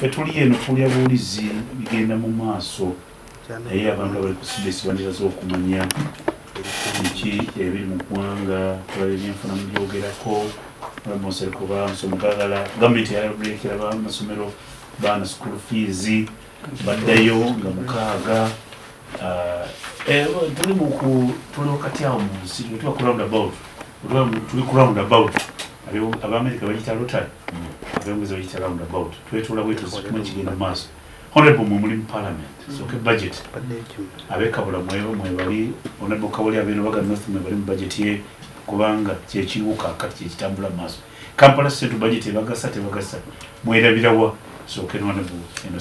Ffe tuli eno tulya buwulizi bigenda mu maaso, naye abantu abali ku CBS bandiraze okumanya biki ebiri mu ggwanga. Tulaba ebyenfuna mubyogerako, Nsereko bansomugagala, gavumenti yalekera bamasomero baana school fees baddayo nga 6. Tuli muku tuli wakati awo mu nsi, tuba ku roundabout, tuli ku roundabout. Abamerika bagiyita rotary, Abengeza bagiyita roundabout. Twetoola bwetuzi kigenda mu maaso. Honorable, mwe muli mu parliament, soke budget abekabula mwebali, Honorable Kawali, abeno baga North mwebali mu budget ye, kubanga kyekiriwo kaakati, kyekitambula mu maaso. Kampala Central budget ebagasa tebagasa, mwerabirawa? Soke Honorable eno.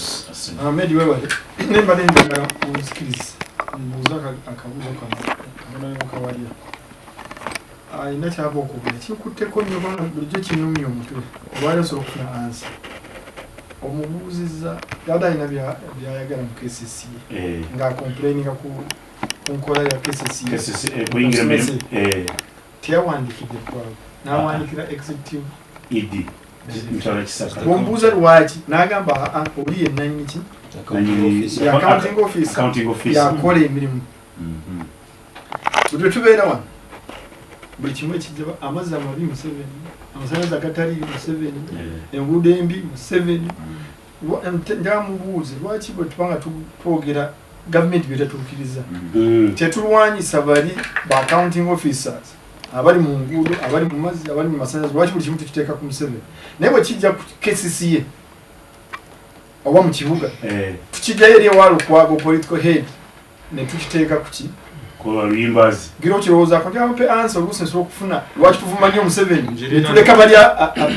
Ahmed, webale. Nembadde njagala onzikirize mbuuze akabuuzo kano Honorable Kawalya. Alina kyava okwogera kinkutteko nnyo, kubanga bulijjo kinumya omutwe. Olwali osobola okufuna answer omubuuzizza, yabadde alina byayagala mu KCCA ng'acomplaininga ku nkola ya KCCA. Kuyingira Teyawandikidde kwabo, n'awandikira executive ED Mutwala Kisaka. Bwombuuza lwaki, n'agamba, "Aa, oli ye nanyini ki?" Nanyini accounting office. Accounting office. Yakola emirimu. Bwe tubeera wano, buli kimu ekijja, amazzi amabi Museveni, amasanyalaze agatali Museveni, enguudo embi Museveni. Njagala mubuuze lwaki bwe tubanga twogera gavumenti byetatuukiriza, tetulwanyisa bali ba accounting officers abali mu nguudo, abali mu mazzi, abali mu masanyalaze? Lwaki buli kimu tukiteeka ku Museveni, naye bwe kijja ku KCCA oba mu kibuga, tukijjayo eri ewa Lukwago, political head, ne tukiteeka ku ki? Kwa luyimbazi. Gira okirowoozaako. Njagala mpe answer. Oluusi nsobola okufuna lwaki tuvuma nnyo Museveni ne tuleka bali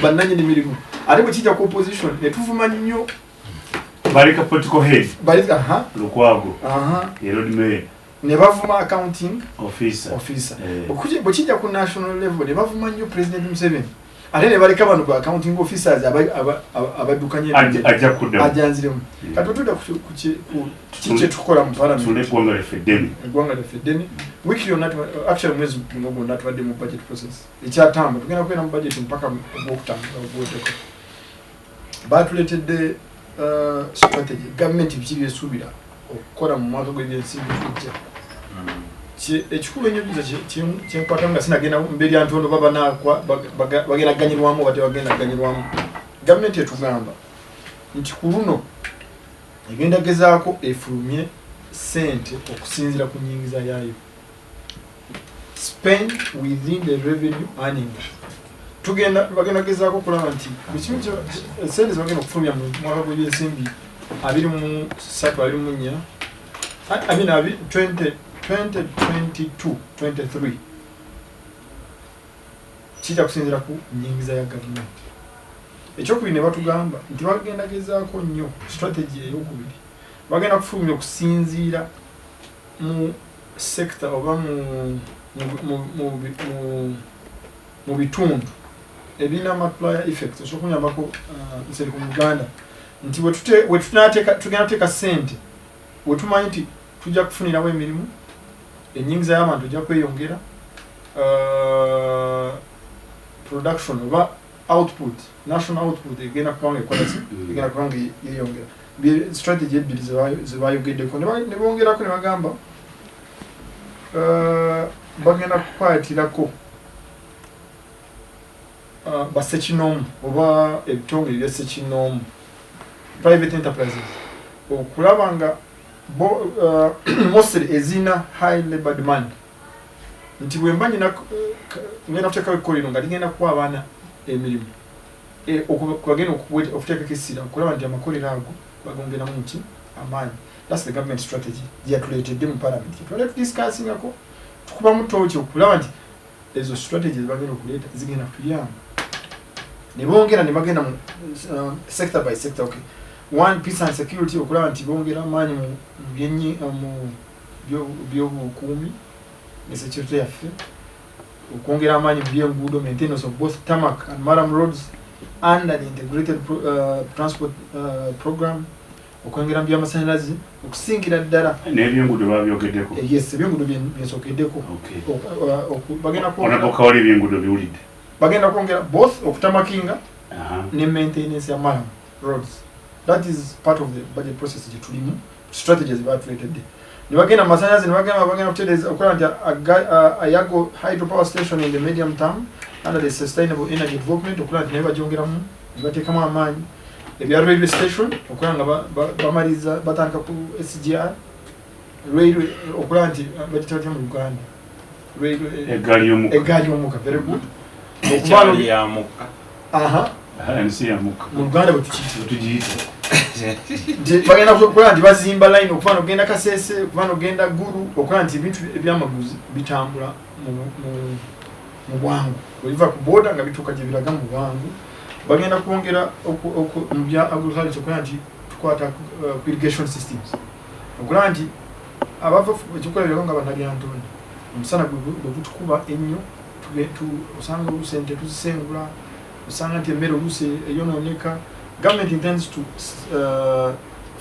bannanyini mirimu, ate bwe kijja ku opposition ne tuvuma nnyo Baleka political head. Bali aha. Lukwago. Aha. Ye Lord Mayor. Ne bavuma accounting officer. Officer. Bwe kijja ku national level, ne bavuma nnyo President Museveni, ate ne baleka bano ba accounting officers abaddukanya. Ajja kuddamu. Ajanziremu. Kati otudda ku kiki kyetukola mu parliament. Tule eggwanga lyaffe eddene. Eggwanga lyaffe eddene. Wiiki yonna actually mwezi guno gwonna tubadde mu budget process ekyatamba. Tugenda kubeera mu budget mpaka ogwokutaano ogwoteko. Batuleetedde strategy, gavumenti biki byesuubira okukola mu mwaka gw'ebyensimbi ejja. Ekikulu ennyo nze kyenkwata nga sinagenda mbeeri ya ntondo, baba bagenda kuganyirwamu oba tebagenda kuganyirwamu. Gavumenti etugamba nti ku luno egenda gezaako efulumye sente okusinziira ku nyingiza yaayo, spend within the revenue earning. Tugenda bagenda gezaako okulaba nti buli kimu sente zebagenda okufulumya mu mwaka gw'ebyensimbi 23 24, I mean, 20 2022 23, kijja kusinziira ku nyingiza ya gavumenti. Ekyokubiri, ne batugamba nti bagenda gezaako nnyo, strategy eyokubiri, bagenda kufulumya okusinziira mu sector oba mu bitundu ebirina multiplier effect. Osobola okunyambako, Nsereko, mu Uganda nti bwe tugenda kuteeka sente wetumanyi nti tujja kufunirawo emirimu, enyingiza y'abantu ejja kweyongera, production oba output, national output egenda kubanga ekola ki? Egenda kubanga yeyongera. Strategy ebbiri zebayogeddeko. Ne bongerako ne bagamba bagenda kukwatirako basekinoomu oba ebitongole ebya sekinoomu, private enterprises, okulaba nga mostly ezirina high labor demand, nti bwemba nyina ngenda kuteekawo ekkolero nga ligenda kuwa abaana emirimu, bagenda okuteekako essira okulaba nti amakolero ago bagongeramu muki amaanyi. That's the government strategy gyeyatuleetedde mu parliament. Twali tudiscussingako, tukubamu tooki okulaba nti ezo strategy zebagenda okuleeta zigenda kutuyamba. Ne bongera ne bagenda mu sector by sector. Okay, one, peace and security, okulaba nti bongera amaanyi mu byobukuumi ne security yaffe, okwongera amaanyi mu byenguudo, maintenance of both tarmac and murram roads under the integrated transport program, okwongera mu byamasanyalaze okusingira ddala. N'ebyenguudo babyogeddeko? Yes, ebyenguudo byensokeddeko. Bagenda Onabokawali, ebyenguudo biwulidde. Bagenda kwongera both okutarmacinga ne maintenance ya murram roads. That is part of the budget process gye tulimu, strategies batuleetedde. Ne bagenda mu masannyalaze, ne bagamba bagenda kutereeza okulaba nti Ayago hydropower station in the medium term under the sustainable energy development, okulaba nti naye bagyongeramu ne bateekamu amaanyi. Ebya railway station, okulaba nga bamaliriza, batandika ku SGR railway, okulaba nti bagita batya mu Uganda? Railway Eggaali y'omukka. Eggaali y'omukka, very good. Ekyali ya mukka. Aha. Ensi ya mukka. Mu Luganda bwe tukiyita. Tugiyita. Nti bagenda kulaba nti bazimba line okuva nogenda Kasese, okuva nogenda Gulu, okulaba nti ebintu ebyamaguzi bitambula mu bwangu, webiva ku border nga bituuka gye biraga mu bwangu. Bagenda kwongera mu bya agriculture, okulaba nti tukwata ku irrigation systems, okulaba nti abava ekyokulabirako nga Bannalyantonde, omusana bwe gutukuba ennyo, osanga oluusi ente tuzisengula, osanga nti emmere oluusi eyonooneka. Government intends to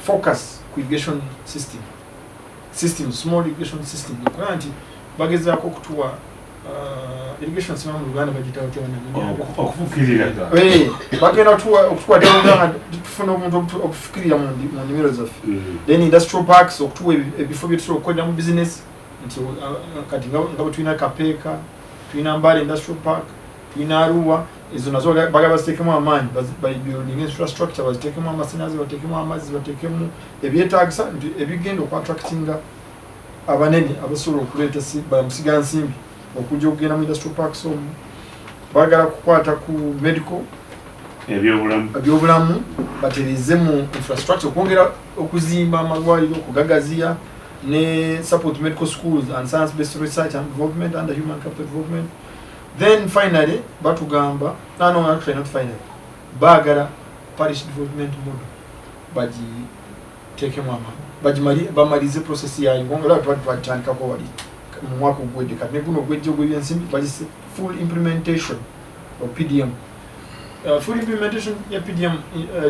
focus ku irrigation system, small irrigation system, okulaba nti bagezaako okutuwa irrigation system. Mu Uganda bagiyita batya? Okufukirira. Eh, bagenda okutuwa nga tufuna obuntu obufukirira mu nnimiro zaffe. Then industrial parks, okutuwa ebifo byetusobola okukoleramu business, nti kati nga bwe tulina Kapeeka, tulina Mbale Industrial Park, tulina Arua, ezo nazo bagala baziteekemu amaanyi, building infrastructure, baziteekemu amasanyalaze, bateekemu amazzi, bateekemu ebyetaagisa nti ebigenda okuattractinga abanene abasobola okuleeta bamusigansimbi okujja okugenda mu industrial parks omwo. Baagala kukwata ku medical Ebyobulamu. Ebyobulamu, batereze mu infrastructure, okwongera okuzimba amalwaliro, okugagaziya, ne support medical schools and science based research and development under human capital development. Then finally batugamba, no, actually not finally, baagala parish development model bagiteekemu amaanyi, bamalize process yayo, kubanga olaba twagitandikako wali mu mwaka ogwedde, kati ne guno ogwejja ogw'ebyensimbi bagise full implementation of PDM. Full implementation ya PDM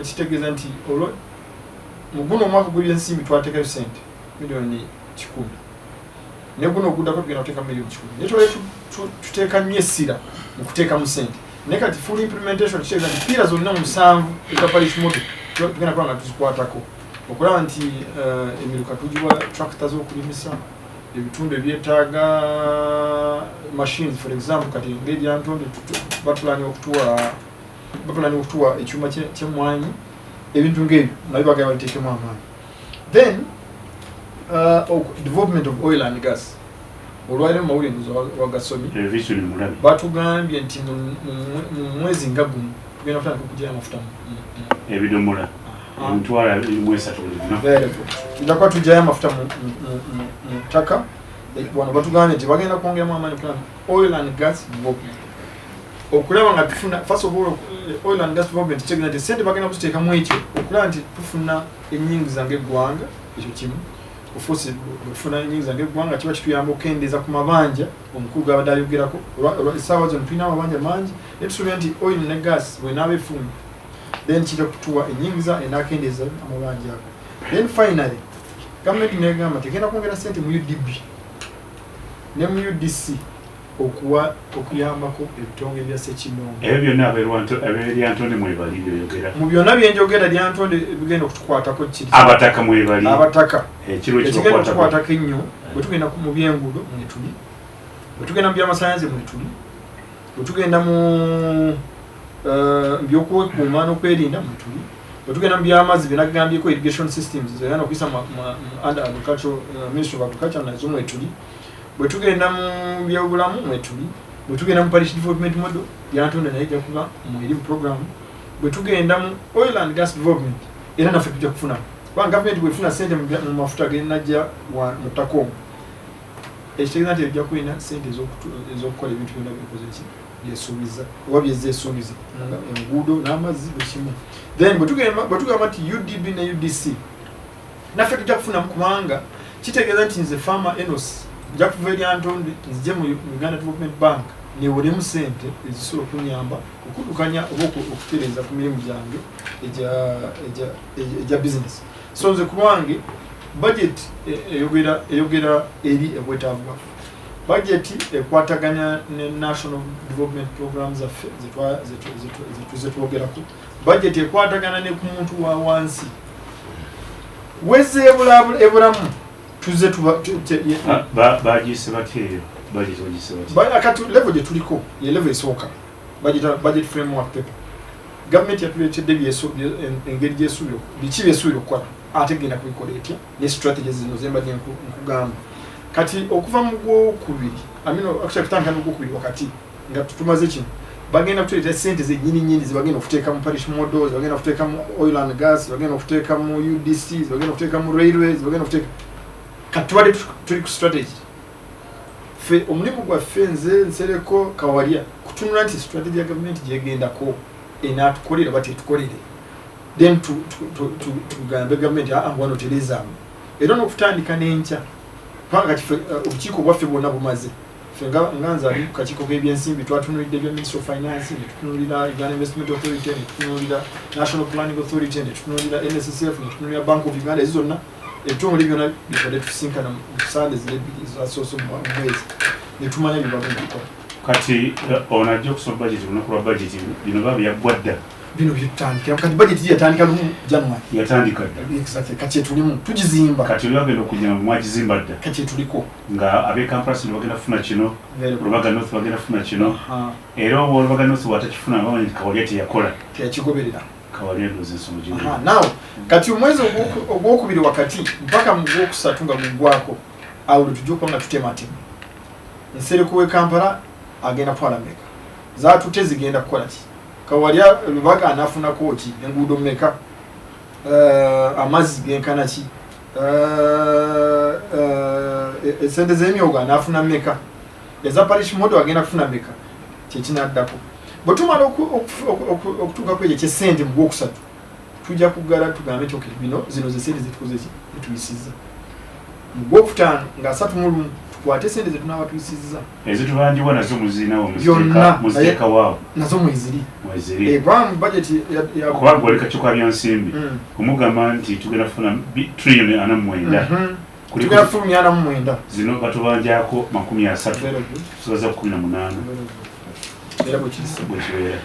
kitegeeza nti olwo mu guno omwaka gw'ebyensimbi twateekayo sente miliyoni 100, ne guno oguddako tugenda kuteeka miliyoni 100, naye twali tuteeka nnyo essira mu kuteekamu sente, naye kati full implementation kitegeeza nti pillar zonna musanvu eza parish model tugenda kuba nga tuzikwatako, okulaba nti emiruka tugiwa tractor z'okulimisa, ebitundu ebyetaaga machines, for example kati ng'eryantonde batulani okutuwa ekyuma ky'emmwanyi, ebintu ng'ebyo nabyo bagala babiteekemu amaanyi. Then development of oil and gas, olwaliro mu mawulire ndoza wagasomye. Television mulabi. Batugambye nti mu mwezi nga gumu tugenda kutandika okugyayo amafuta Ebidomola 230 buli lunaku. Very good. Tujja kuba tugyayo amafuta mu ttaka. Wano batugambye nti bagenda kwongeramu amaanyi kulaba oil and gas development, okulaba nga tufuna, first of all, oil and gas development kitegeeza nti sente bagenda kuziteekamu ekyo okulaba nti tufuna ennyingiza ng'eggwanga. Ekyo kimu. Of course bwe tufuna ennyingiza ng'eggwanga kiba kituyamba okukendeeza ku mabanja omukulu gabadde ayogerako. Essaawa zino tulina amabanja mangi, naye tusuubira nti oil ne gas bwenaaba efulumye, then kijja kutuwa ennyingiza enaakendeeza amabanja ago. Then finally gavumenti negamba nti egenda kwongera sente mu UDB ne mu UDC, okuwa okuyambako ebitongole bya ssekinnoomu. Ebyo byonna ab'eryantonde mwebali byoyogera? Mu byonna byenjogera, Lyantonde ebigenda okutukwatako kiri. Abataka mwebali? Abataka. Ekiro ekigenda kibakwatako. okutukwatako ennyo, bwe tugenda mu byenguudo mwetuli, bwe tugenda mu byamasanyaze mwetuli, bwe tugenda mu byokwekuuma n'okwerinda mwetuli, bwe tugenda mu byamazzi byenagambyeko, irrigation systems zeyana okuyisa under agriculture, Ministry of Agriculture, nazo mwetuli, bwe tugenda mu byobulamu mwetuli, bwe tugenda mu parish development model Lyantonde naye ejja kuba mweri mu program, bwe tugenda mu oil and gas development era naffe tujja kufunamu, kubanga gavumenti bwefuna sente mu mafuta genajja mu ttaka omwo, ekitegeeza nti ejja kulina sente ez'okukola ebintu byonna byekoze ki byesuubiza oba byezeesuubiza, nga enguudo n'amazzi buli kimu. Then bwe tugamba nti UDB ne UDC naffe tujja kufunamu, kubanga kitegeeza nti nze farmer Enos nja kuva eryantonde nzije mu Uganda Development Bank newolemu sente ezisobola okunyamba okuddukanya oba okutereeza ku mirimu gyange egya business. So nze ku lwange budget eyogera eri obwetaavu bwaffe. Budget ekwataganya ne national development program zaffe zetwogerako. Budget ekwatagana ne ku muntu wa wansi weze ebulamu tuze tuba bagiyise batya eyo budget? Bagiyise batya? Kati level gye tuliko ye level esooka, budget framework paper. Gavumenti yatuleetedde engeri gyesuubira, biki byesuubira okukola, ate genda kubikola etya ne strategies zino zembadde nkugamba. Kati okuva mu gwokubiri, I mean, actually kutandika n'ogwokubiri wakati nga tumaze kino, bagenda kutuleetera sente zennyini nnyini zebagenda okuteeka mu parish model, zebagenda okuteeka mu oil and gas, zebagenda okuteeka mu UDC, zebagenda okuteeka mu railways, zebagenda okuteeka. Kati tubadde tuli ku strategy. Ffe omulimu gwaffe, nze Nsereko, Kawalya, kutunula nti strategy ya gavumenti gyegendako enaatukolera oba tetukolere, then tugambe gavumenti, aa, wano terezaamu. Era n'okutandika n'enkya, kubanga kati ffe obukiiko bwaffe bwonna bumaze. Ffe nga nze ali ku kakiiko k'ebyensimbi, twatunulidde ebya Ministry of Finance, ne tutunulira Uganda Investment Authority, ne tutunulira National Planning Authority, ne tutunulira NSSF, ne tutunulira Bank of Uganda. Ezo zonna ebitongole byonna bitwadde tusinkana mu Sande ziri ebbiri ezasoose mu mwezi, ne tumanya bye bagenda kukola. Kati ono ajja okusoma budget, olunaku lwa budget bino baba byaggwa dda? Bino byetutandikira kati. Budget yatandika lumu January. Yatandika dda? Exactly. Kati kyetulimu tugizimba. Kati oli bagenda okujja mwagizimba dda? Kati kyetuliko. Nga ab'e Kampala sino bagenda kufuna kino? Very good. Lubaga North bagenda kufuna kino? Aha. Era oba Lubaga North bwatakifuna, bamanyi nti Kawalya teyakola. Teyakigoberera. Kawalya ndowooza ensonga giri. Aha, now kati omwezi ogwokubiri wakati mpaka mu gwokusatu nga guggwako, awo lwe tujja okuba nga tutematema Nsereko w'e Kampala agenda kutwala meka, zatute zigenda kukola ki, Kawalya Lubaga anafunako ki, enguudo meka, amazzi genkana ki, esente z'emyoga anafuna meka, eza parish model agenda kufuna meka, kyekinaddako. Bwe tumala okutuuka ku ekyo ekyesente mu gwokusatu, tujja kuggala tugambe nti okay, bino zino ze sente zetukoze ki, zetuyisizza. Mu gwokutaano nga 31 tukwate sente zetunaaba tuyisizza. Ezitubanjibwa nazo muzirinawo? Byonna. Muziteeka waawo? Nazo mweziri. Mweziri? Kubanga mu budget ya Kuba gwe oli kakiiko ka byansimbi, omugamba nti tugenda kufuna trillion 49. Tugenda kufulumya 49. Zino batubanjako 30. Very good. Tusigaza 18. Very good. Era bwe kiri. Bwekibeera.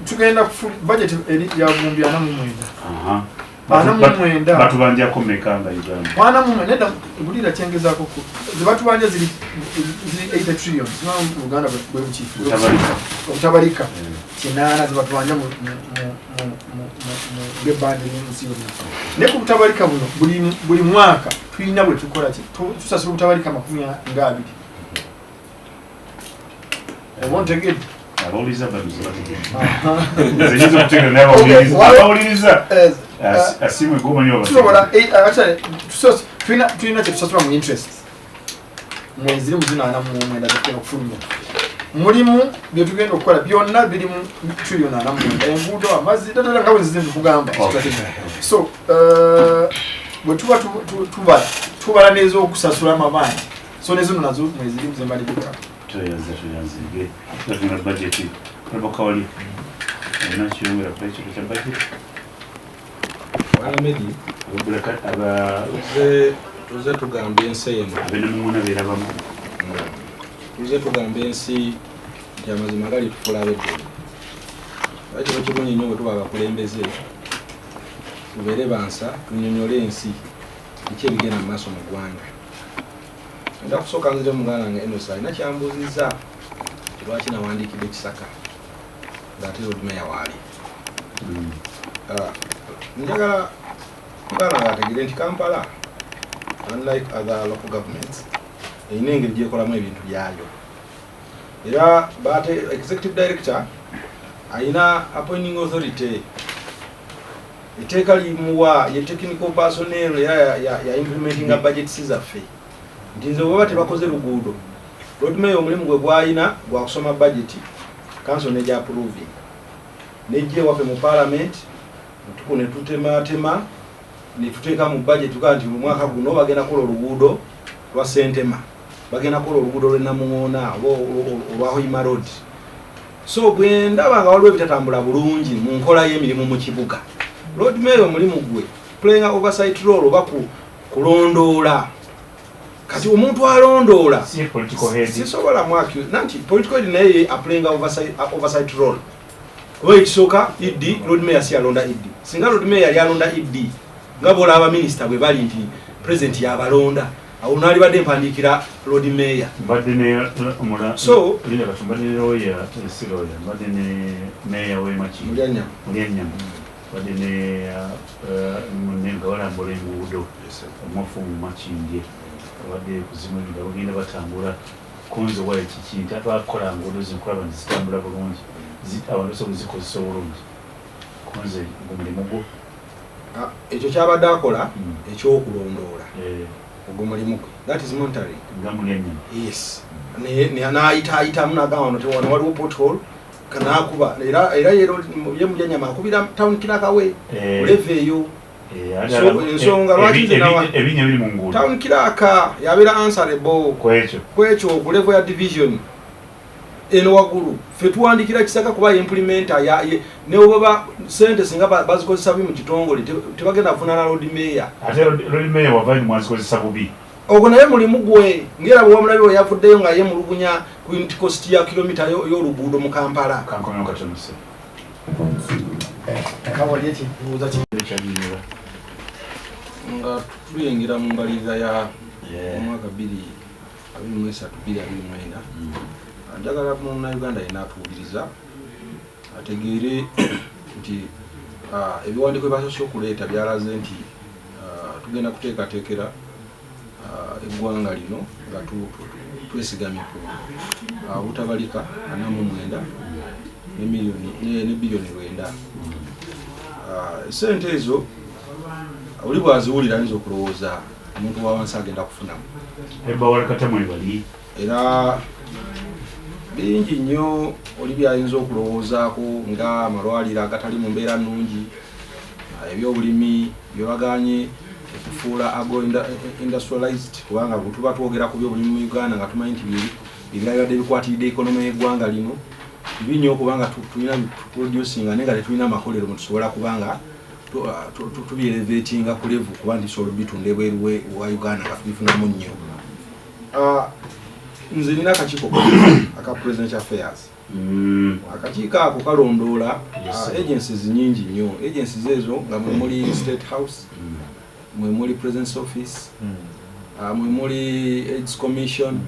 Tugenda budget eri ya 49,000. 49. Batubanjako meka nga Uganda? 49, nedda, bulira kyengezaako ku zebatubanja ziri 80 trillion. Simanyi mu Uganda bwe buki. Butabalika. Obutabalika 8 zebatubanja mu ng'ebbanja ery'ensi yonna. Naye ku butabalika buno buli mwaka tulina bwe tukola ki, tusasula obutabalika 20. Oba ontegedde? Abawuliriza babiza bategedde. Nze nyinza okutegeera, naye abawuliriza asiimwe gomanyi oba Tusobola, actually tulina kyetusasula mu interest mweziri mu zino 49 zetugenda okufulumya. Mulimu byetugenda okukola byonna biri mu trillion 49, enguudo, amazzi, dadala, nga bwe nzize nkugamba. So bwe tuba tubala, tubala n'ez'okusasula amabanja, so nezino nazo mweziri zemalirika. Tweyanza, tweyanzige. Tugenda budget olabakawali olina kiyongera ku ekyo kya budget? Bwana Medi, aba tuze tugamba ensi eno abenamuŋona beerabamu. Tuze tugamba ensi nti amazima gali tufuula ab'eddembe. Era kiba kirungi nnyo bwe tuba abakulembeze tubeere bansa, tunyonyole ensi biki ebigenda mu maaso mu ggwanga. Nda kusooka nzire muganda wange Enos, alina kyambuuzizza nti lwaki nawandiikidde Kisaka ng'ate Lord Mayor waali. Njagala muganda wange ategere nti Kampala, unlike other local governments, erina engeri gyekolamu ebintu byayo. Era bate executive director alina appointing authority, etteeka limuwa ye technical personnel era ya implementinga budgets zaffe. Nti nze bwebaba tebakoze luguudo, Lord Mayor omulimu gwe gwalina gwakusoma budget, council neja approving, nejja ewaffe mu parliament, tuko ne tutematema ne tuteeka mu budget, tugaa nti mu mwaka guno bagenda kukola oluguudo lwa Sentema, bagenda kukola oluguudo lw'e Namuŋoona oba olwa Hoima Road. So bwe ndaba nga waliwo ebitatambula bulungi mu nkola y'emirimu mu kibuga, Lord Mayor omulimu gwe playing oversight role oba kulondoola. Kati omuntu alondoola Si political head. Sisobola mwaki nanti political head naye aplaying oversight role, kuba ekisooka ED, Lord Mayor si alonda ED. Singa Lord Mayor yali alonda ED nga bwolaba minisita bwe bali nti president yabalonda, awo naalibadde mpandiikira Lord Mayor. Mbadde ne omula Linda kati mbadde ne lawyer, si lawyer, mbadde ne mayor w'e Makindye. Mulyanyama. Mulyanyama. Mbadde ne munne nga balambula enguudo omufu mu Makindye. Abadde kuzimu nga bagenda batambula kunze wayo kiki nti abakola nguudo zino kulaba nti zitambula bulungi, abantu basobola okuzikozesa obulungi. Kunze omulimu gwo. Ekyo kyabadde akola ekyokulondoola, ogwo mulimu gwe, that is monitoring. Nga Mulyanyama. Yes, n'ayitaayitamu n'agamba wano wano waliwo pothole, kanaakuba era ye Mulyanyama akubira town clerk we level eyo. So, ensonga lwaki nze Ebinnya biri mu nguudo. Town clerk yabeera answerable Kwekyo. Kwekyo, ku level ya division eno waggulu ffe tuwandikira Kisaka kuba implementer ne bweba sente singa bazikozesa bubi mu kitongole tebagenda kufuna na Lord Mayor. Ate Lord Mayor wavayo mwazikozesa bubi. Ogwo naye mulimu gwe, ng'era bwe wamulabye we yavuddeyo nga yeemulugunya ku unit cost ya kilomita y'oluguudo mu Kampala. Kankomeo katono se. Kawali ekibuuza ki? Ekyanyinira. Nga tuyingira mu mbalirira ya omwaka 2023 2024, njagala munnayuganda yenna atuwuliriza ategeere nti ebiwandiiko bye basoose okuleeta byalaze nti tugenda kuteekateekera eggwanga lino nga twesigamye ku butabalika 49 ne miliyoni ne biliyoni 9. Sente ezo oli bw'aziwulira ayinza okulowooza omuntu wa wansi agenda kufunamu. Ebawalakatamu ebali. Era bingi nnyo oli byayinza okulowoozaako nga amalwaliro agatali mu mbeera nnungi, ebyobulimi byebaganye okufuula agro industrialized, kubanga bwe tuba twogera ku byobulimi mu Uganda nga tumanyi nti ebirala bibadde bikwatiridde economy y'eggwanga lino, bibi nnyo okubanga tulina producinga naye nga tetulina makolero mwe tusobola kubanga tubyelevatinga ku level kuba nti tusobola obitunda ebweru wa Uganda nga tubifunamu nnyo. Nze nina akakiiko aka Presidential Affairs. Akakiiko ako kalondoola agencies nyingi nnyo. Agencies ezo nga mwe muli State House, mwe muli President's Office, mwe muli AIDS Commission,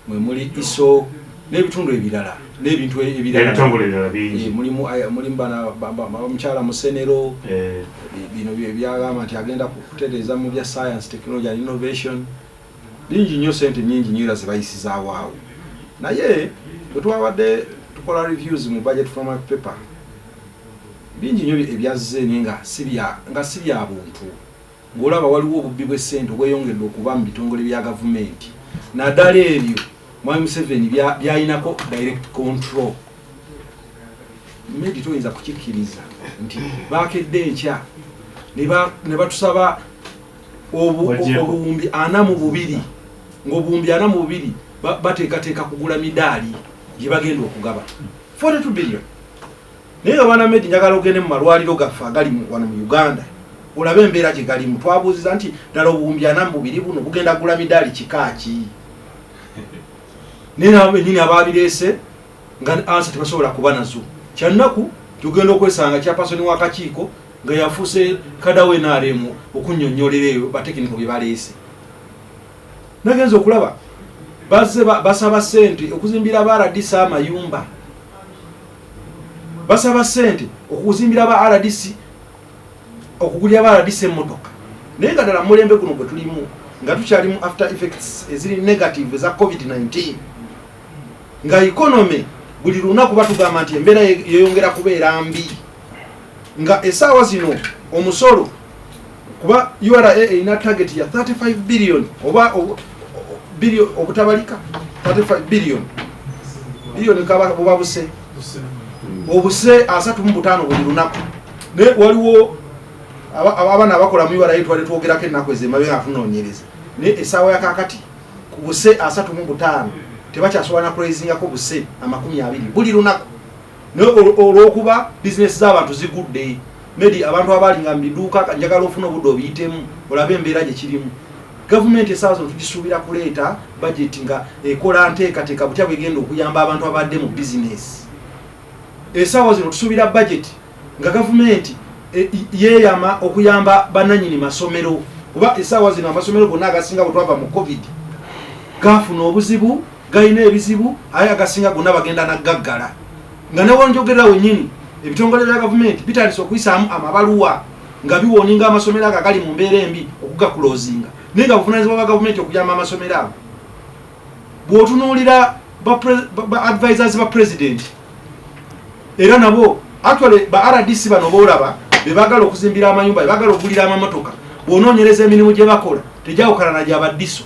mwe muli ISO n'ebitundu ebirala n'ebintu ebirala. Ebitongole ebirala bingi. Mulimu bana bamukyala Musenero, bino byagamba nti agenda kutereeza mu bya science, technology and innovation. Bingi nnyo, sente nyingi nnyo era zebayisizaawo awo. Naye bwe twabadde tukola reviews mu budget format paper, bingi nnyo ebyazze naye nga si bya buntu, ng'olaba waliwo obubbi bw'essente obweyongedde okuba mu bitongole bya gavumenti, naddala ebyo Mwami Museveni byayinako direct control. Medi, toyinza kukikkiriza nti bakedde enkya ne batusaba obuwumbi 42, ng'obuwumbi 42 bateekateeka kugula midaali gye bagenda okugaba 42 billion. Naye nga baana Medi, njagala ogende mu malwaliro gaffe agali wano mu Uganda olabe embeera gye galimu. Twabuuziza nti ddala obuwumbi 42 buno bugenda kugula midaali kika ki? Naye nabo bennyini ababireese nga answer tebasobola kuba nazo. Kyannaku, tugenda okwesanga chairperson w'akakiiko nga yafuuse cadre wa NRM okunnyonnyolera eyo batekiniko bye baleese. Nagenza okulaba bazze basaba ssente okuzimbira ba RDC amayumba, basaba ssente okuzimbira ba RDC, okugulira ba RDC emmotoka. Naye nga ddala mulembe guno gwe tulimu nga tukyali mu after effects eziri negative eza COVID-19, nga economy buli lunaku batugamba nti embeera yeyongera kubeera mbi, nga essaawa zino omusolo kuba URA erina target ya 35 billion oba billion obutabalika 35 billion billion kaba buba buse obuse 35 buli lunaku. Naye waliwo abaana abakola mu URA twali twogerako ennaku ezo emabega nga tunoonyereza, naye essaawa ya kaakati ku buse 35 tebakyasobola na kuraisingako buse 20 buli lunaku. Naye olw'okuba bizinesi z'abantu zigudde, Medi, abantu abalinga mu biduuka, njagala ofuna obudde obiyitemu olabe embeera gye kirimu. Gavumenti essaawa zino tugisuubira kuleeta budget nga ekola nteekateeka butya bwegenda okuyamba abantu abadde mu bizinesi. Essaawa zino tusuubira budget nga gavumenti yeeyama okuyamba bannannyini masomero, kuba essaawa zino amasomero gonna agasinga bwe twava mu COVID gafuna obuzibu, galina ebizibu, aye agasinga gonna bagenda nagaggala. Nga newonjogerera wennyini ebitongole bya gavumenti bitandise okuyisaamu amabaluwa nga biwooninga amasomero ago agali mu mbeera embi okugakulozinga, naye nga buvunaanyizibwa bwa gavumenti okuyamba amasomero ago. Bw'otunuulira ba advisors ba president, era nabo actually ba RDC bano boolaba be baagala okuzimbira amayumba, be baagala okugulira amamotoka, bw'onoonyereza emirimu gye bakola tegyawukana na gya baddiso.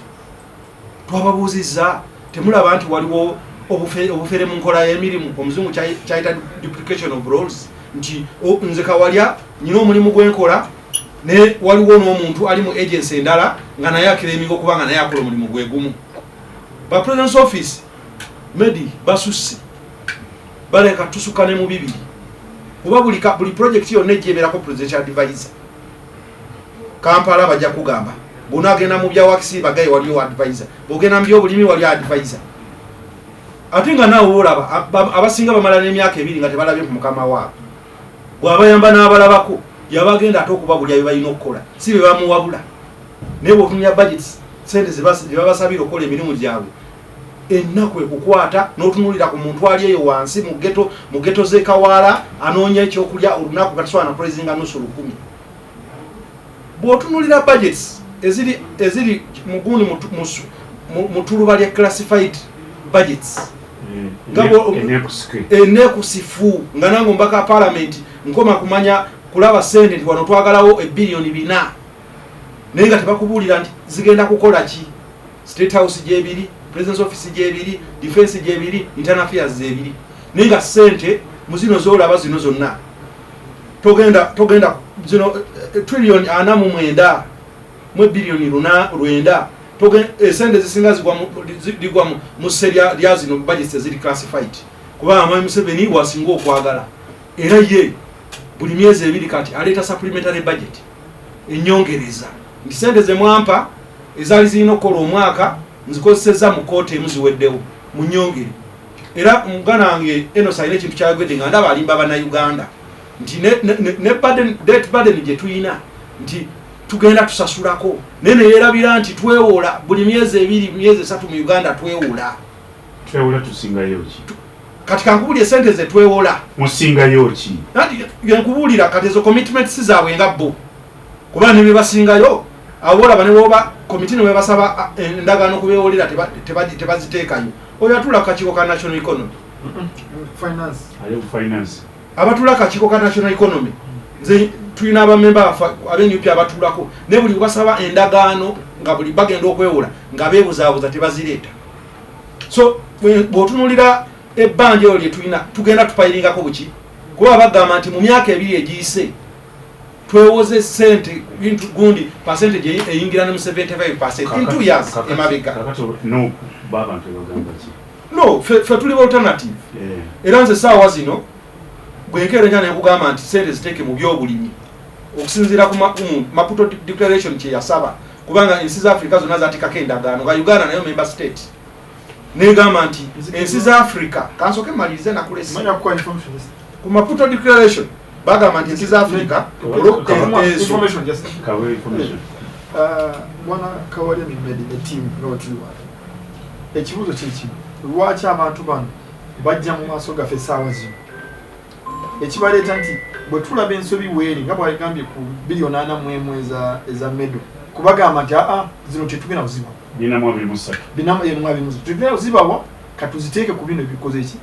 Twababuuzizza, temulaba nti waliwo obufere mu nkola y'emirimu, omuzungu kyayita duplication of roles, nti nze Kawalya nyina omulimu gwenkola, ne waliwo n'omuntu ali mu agency endala nga naye aclaiminga okuba nga naye akola omulimu gwe gumu. Ba president's office medi basusse, baleka tusuka ne mu bibiri, kuba buli project yonna ejja ebeerako presidential advisor. Kampala bajja kugamba bw'onaagenda mu bya works bagaye waliyo advisor, bw'ogenda mu byobulimi waliyo advisor, ate nga naawe olaba abasinga bamala n'emyaka 2 nga tebalabye ku mukama waabwe. Bw'abayamba n'abalabako yabagenda ate okubabulya bye balina okukola, si bye bamuwabula. Naye bw'otunulira budget, sente ze babasabira okukola emirimu gyabwe, ennaku ekukwata n'otunuulira ku muntu ali eyo wansi mu ghetto, mu ghetto z'e Kawaala anoonya ekyokulya olunaku katasobola na kulezinga nusu lukumi. Bw'otunuulira budgets eziri mu gundi mu tuluba lya classified budgets, eneekusifu, nga nange omubaka parliament nkoma kumanya kulaba sente nti wano twagalawo ebiliyoni 4, naye nga tebakubuulira nti zigenda kukola ki. State House gyebiri, President's office gyebiri, defense gyebiri, internal affairs zebiri, naye nga sente mu zino zolaba zino zonna togenda zino trillion 49 mu biliyoni 9, esente zisinga zigwa mu sse lya zino budgets eziri classified, kubanga Mwami Museveni wasinga okwagala, era ye buli myezi 2 kati aleeta supplementary budget ennyongereza nti sente ze mwampa ezaali zirina okukola omwaka nzikozesezza mu kooti emu ziweddewo, mu nnyongere. Era muganda wange Enos alina ekintu kyayogedde nga ndaba alimba Bannayuganda nti ne debt burden gye tulina nti tugenda tusasulako, naye neyeerabira nti twewola buli myezi 2, myezi 3 mu Uganda twewola. Twewola tusingayo ki? Kati kankubulire sente ze twewola. Musingayo ki? Anti nkubuulira kati ezo commitments zaabwe nga bo, kuba ne bye basingayo abo olaba ne bwoba komiti ne bwebasaba endagaano kubewolera tebaziteekayo. Oyo atuula ku kakiiko ka national economy. Finance. Ali ku finance. Abatuula kakiiko ka national economy, nze tulina abamemba baffe ab'NUP abatuulako, naye buli basaba endagaano nga buli bagenda okwewola nga beebuzaabuza tebazireeta. So bw'otunuulira ebbanja eryo lye tulina, tugenda tupayiringako buki, kuba bagamba nti mu myaka 2 egiyise twewoze sente gundi percentage eyingira ne mu 75% in 2 years emabega. Kakati no babantu bagamba ki? No, fe tuli alternative. Era nze saawa zino bwenkeera enkya nekugamba nti sente ziteeke mu byobulimi okusinziira ku Maputo Declaration kye yasaba, kubanga ensi za Africa zonna zateekako endagaano nga Uganda nayo member state, negamba nti ensi za Africa, kansooke mmalirize nakulese. Manya kuwa information. Ku Maputo Declaration bagamba nti ensi za Africa ezo Information just. Kawe information. Bwana Kawalya ne Medi ne team nga bwe tuli wano, ekibuuzo kiri kino: lwaki abantu bano bajja mu maaso gaffe essaawa zino? Ekibaleeta nti bwe tulaba ensobi weeri nga bwagambye ku biliyoni 41 eza medo, kubagamba nti aa zino tetugenda kuzibawa. 423. 423 tetugenda kuzibawa, katuziteeke ku bino ebikoze ki.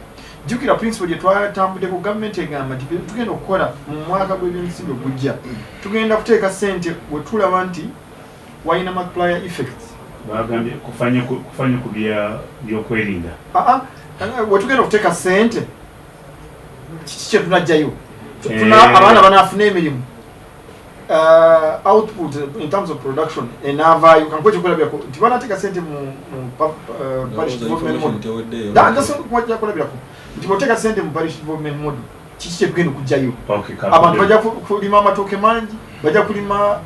Jjukira principle gye twatambuddeko, gavumenti egamba nti tugenda okukola mu mwaka gw'ebyensimbi ogujja, tugenda kuteeka ssente bwe tulaba nti walina multiplier effect. Bagambye kufanye ku byokwerinda. Aa, bwe tugenda okuteeka ssente, kiki kye tunajjayo? Abaana banaafuna emirimu, output in terms of production enaavaayo. Kankuwe ekyokulabirako nti banateeka sente mu parish development model. Kulabirako nti bwoteeka sente mu parish development model, kiki kyetugenda okugjayo? Okay, abantu bajja kulima amatooke mangi. Bajja kulima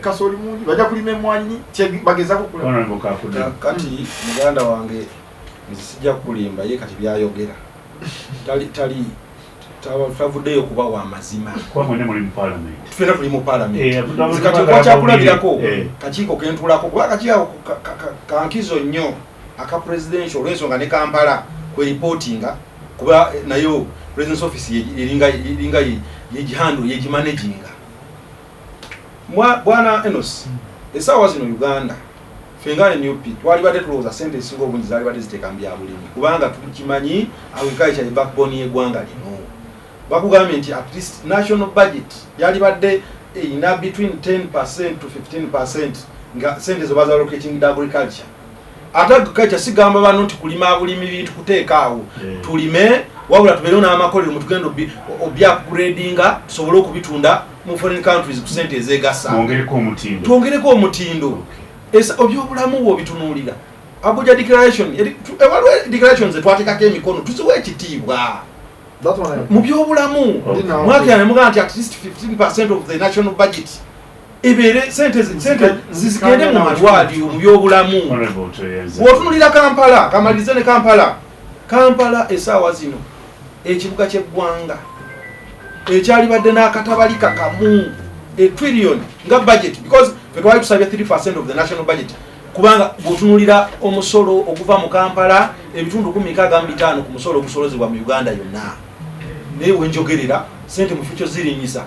kasooli mungi, bajja kulima emwanyi, bagezako kulaba. Honorable Kakudde. Kati muganda wange, nze sijja kukulimba, ye kati byayogera tali tali tavuddeyo kuba wa mazima. Kuba mwene muli mu parliament. Ffenna tuli mu parliament. Nze kati abantu okwakyakulabilako kakiiko kentulako, kuba akakiiko kankizo nnyo aka presidential, olw'ensonga ne Kampala kwe reportinga, kuba nayo president's office eringa yegihandle, yegimanaginga. Bwana Enos, essaawa zino Uganda, ffe nga NUP twalibadde tulowooza sente ezisinga obungi zaalibadde ziteeka mu byabulimi, kubanga tukimanyi agriculture ye backbone y'eggwanga lino. Bakugambye nti at least national budget yalibadde erina between 10% to 15% nga sente zo baza allocating agriculture. Ate agriculture sigamba bano nti kulima bulimi bintu kuteeka awo, tulime, wabula tubeerewo n'amakolero mutugenda obya upgradinga tusobole okubitunda mu foreign countries ku sente ezegasa. Mwongereko omutindo. Twongereko omutindo. Ebyobulamu bwo bitunuulira Abuja Declaration, waliwo declarations zetwateekako emikono, tuziwa ekitiibwa That one mu byobulamu. Mwaka nemugamba nti at least 15% of the national budget ebeere sente sente zigende mu malwaliro, mu byobulamu. Honorable Tweyanza. Bw'otunulira Kampala, kamalirize ne Kampala. Kampala essaawa zino ekibuga ky'eggwanga ekyalibadde n'akatabalika kamu etrillion nga budget, because fe twali tusabye 3% of the national budget, kubanga bw'otunulira omusolo oguva mu Kampala ebitundu 65 ku musolo ogusolozebwa mu Uganda yonna. Naye wenjogerera sente mu future zirinyisa.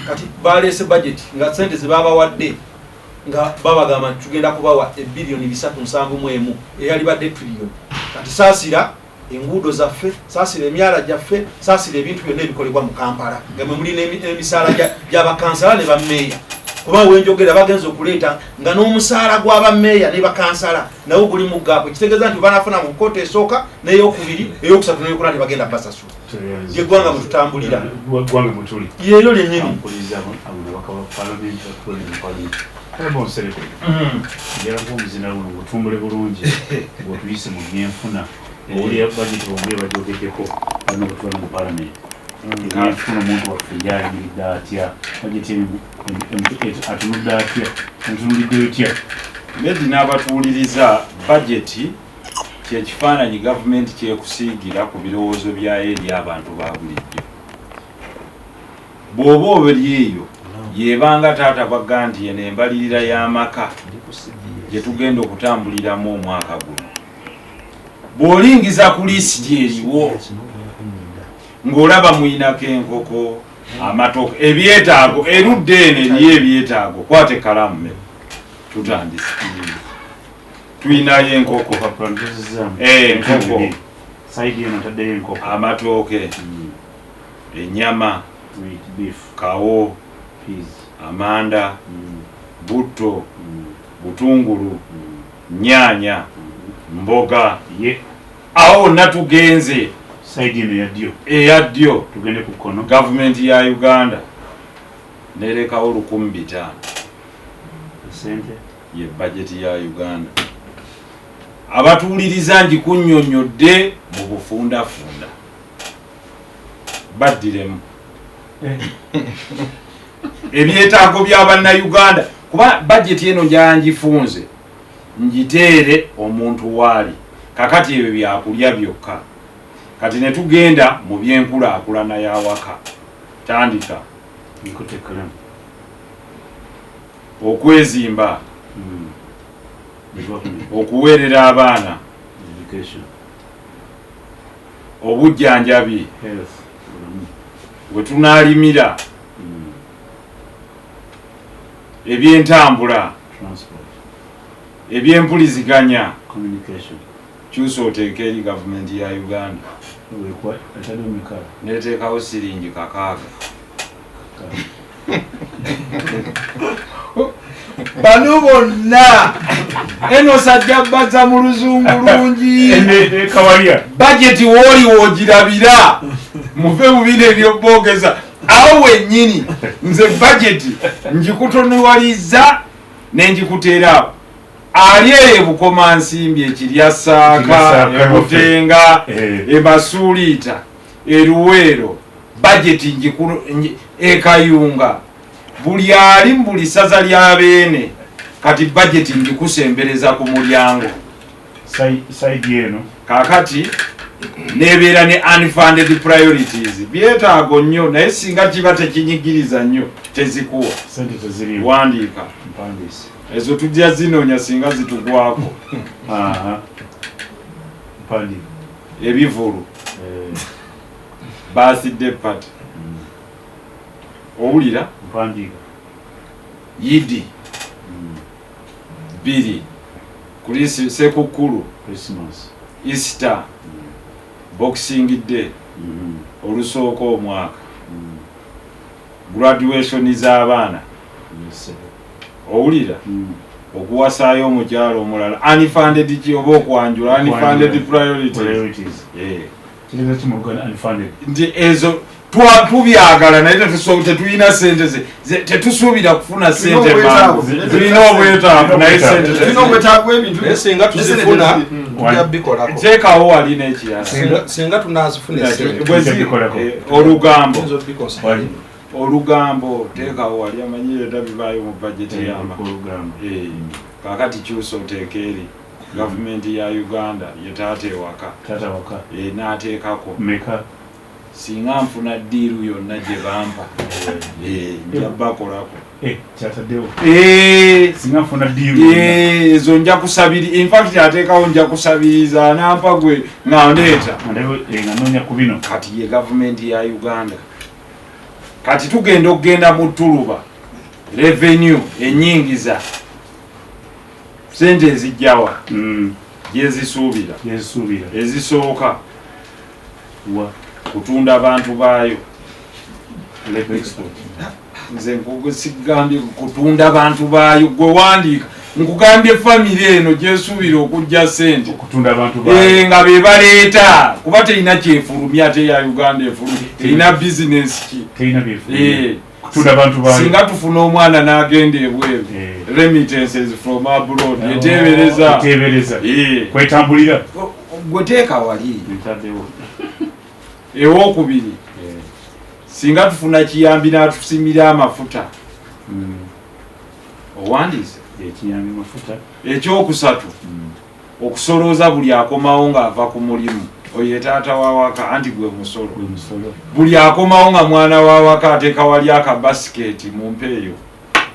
Kati baleese budget nga sente zebabawadde nga babagamba nti tugenda kubawa ebiliyoni 371, eyalibadde trillion. Kati saasira enguudo zaffe, saasira emyala gyaffe, saasira ebintu byonna ebikolebwa mu Kampala, nga mwe muli n'emisaala gy'abakansala ne bammeeya, kuba wenjogera bagenza okuleeta nga n'omusaala gw'abammeeya ne bakansala nawo guli mu gap, kitegeeza nti banafuna mu koota esooka n'eyokubiri, eyokusatu n'eyokuna tebagenda basasula. Tweyanza. Yeggwanga mwe tutambulira. Ggwanga mutuli. Yeeryo lyennyini. Ampuliriza abo nabaka ba parliament batwale mu parliament. Honorable Nsereko, njagala kuba omuzina guno gutumbule bulungi ng'otuyise mu byenfuna. Owulira budget bombi bagyogeddeko, balina okutwala mu parliament. Ebyenfuna omuntu waffe yayimiridde atya? Budget eno atunudde atya? Omutunulidde otya? Medi n'abatuwuliriza, bajeti kyekifaananyi gavumenti kyekusiigira ku birowoozo byayo eri abantu ba bulijjo. Bw'oba oberi eyo yebanga taata bwagga nti yeno embalirira y'amaka gye tugenda okutambuliramu omwaka guno, bw'olingiza ku lisiti eriwo ng'olaba muyinako enkoko, amatooke, ebyetaago. Erudda eno eriyo ebyetaago. Kwata ekkalaamu me tutandise. Tuyinayo enkoko. Opapula ntuzizaamu. Enkoko. Side eno ntaddeyo enkoko. Amatooke, ennyama, Meat, beef, kawo, peas, amanda, butto, butungulu, nyaanya, mboga. Ye Awo wonna tugenze. Side eno ya ddyo. Eya ddyo. Tugende ku kkono. Gavumenti ya Uganda nerekawo 1500. Sente. Ye bajeti ya Uganda. Abatuwuliriza, ngikunnyonnyodde mu bufundafunda, baddiremu ebyetaago by'abannayuganda, kuba bajeti eno gyangifunze ngiteere omuntu waali. Kakati ebyo byakulya byokka. Kati ne tugenda mu byenkulaakulana y'awaka. Tandika. Nkutte ekkalamu. Okwezimba, Development, okuweerera abaana, education, obujjanjabi, health, bulamu. We tunaalimira, ebyentambula, Transport, ebyempuliziganya. Communication. Kyusa oteeka eri gavumenti ya Uganda. Wekwa atadde meka? Neteekawo siringi 6. Bano bonna enosajja baza mu luzungu lungi. Kawalya. Bajeti wooli woogirabira, muve mu bino ebyobogeza awo wennyini. Nze bajeti ngikutonuwaliza nengikuteera awo ali eyo ebukomansimbi, ekirya saaka, Saaka, ebutenga, Eh. ebasuuliita, eruweero, bajeti ekayunga. Buli ali mu buli ssaza lya Beene, kati bajeti ngikusembereza ku mulyango. Side eno. Kakati nebeera ne unfunded priorities, byetaago nnyo, naye singa kiba tekinyigiriza nnyo tezikuwa. Sente teziriwo. Wandiika. Mpandiise. Ezo tujja zinoonya singa zitugwako. Aha. Mpandiika. Ebivulu, birthday party, owulira? Mpandiika. Yidi bbiri, Sekukkulu, Christmas, Easter, Boxing Day, olusooka omwaka, graduation z'abaana. Yes. Owulira? Okuwasaayo omukyalo omulala, unfunded ki, oba okwanjula, unfunded priorities. Priorities. Kitegeeza ki mu Luganda unfunded? Nti ezo tubyagala naye tetulina sente tetusuubira kufuna sente mangu. Obwetaavu. Tulina obwetaavu naye sente Tulina obwetaavu bw'ebintu. Naye singa tuzifuna tujja bikolako. Teekawo wali n'ekirala. Singa tunazifuna esente Bikolako. Olugambo. tuyinza obikosa. Wali. Olugambo teekawo wali, amanyi era bibaayo mu bajeti yama. Olugambo. Kakati kyusa oteeka eri gavumenti ya Uganda ye taata ewaka. Taata waka. N'ateekako. Meka? Singa nfuna deal yonna gye bampa, nja bakolako. Kyataddewo. Singa nfuna deal. Ezo nja kusabiri, infact ateekawo nja kusabiriza anampa gwe nga ndeeta. Nga noonya ku bino. Kati ye gavumenti ya Uganda. Kati tugenda okugenda mu ttuluba, revenue, enyingiza, sente ezijjawa gyezisuubira. Gyezisuubira. Ezisooka wa? Kutunda bantu baayo. Labor export. Nze sigambye kutunda bantu baayo, gwe wandiika. Nkugambye famire eno gyesuubira okujja sente. Okutunda abantu baayo. Nga be baleeta, kuba terina kyefulumya, ate ya Uganda efulumya terina bizinesi ki? Terina byefulumya. Kutunda abantu baayo. Singa tufuna omwana n'agenda ebweru, remittances from abroad, eteebereza. Eteebereza. Kwetambulira. Gwe teeka wali. Ntaddewo. Ewokubiri, singa tufuna kiyambi n'atusimira amafuta. Owandiise? Ekiyambi mafuta. Ekyokusatu, okusolooza buli akomawo ng'ava ku mulimu. Oyo taata wawaka, anti gwe musolo. Gwe musolo. Buli akomawo nga mwana wawaka ateeka wali akabasiketi mu mpeeyo.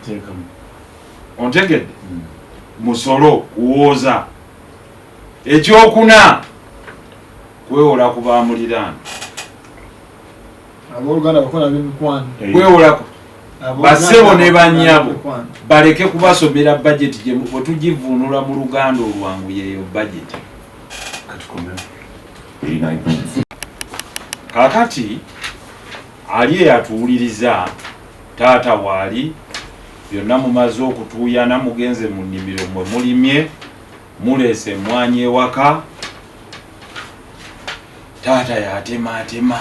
Teekamu. Ontegedde? Musolo kuwooza. Ekyokuna, kwewola ku bamuliraano. Abooluganda bakola b'emikwano. Kwewolako. Abooluganda Bassebo ne bakola bannyabo b'emikwano. baleke kubasomera bajeti gye bwe tugivuunula mu Luganda olwangu, yeeyo bajeti. Katukomewo. Kaakati ali eyatuwuliriza, taata waali byonna mumaze okutuuyana, mugenze mu nnimiro mwe mulimye, muleese emmwanyi ewaka, taata yatemaatema.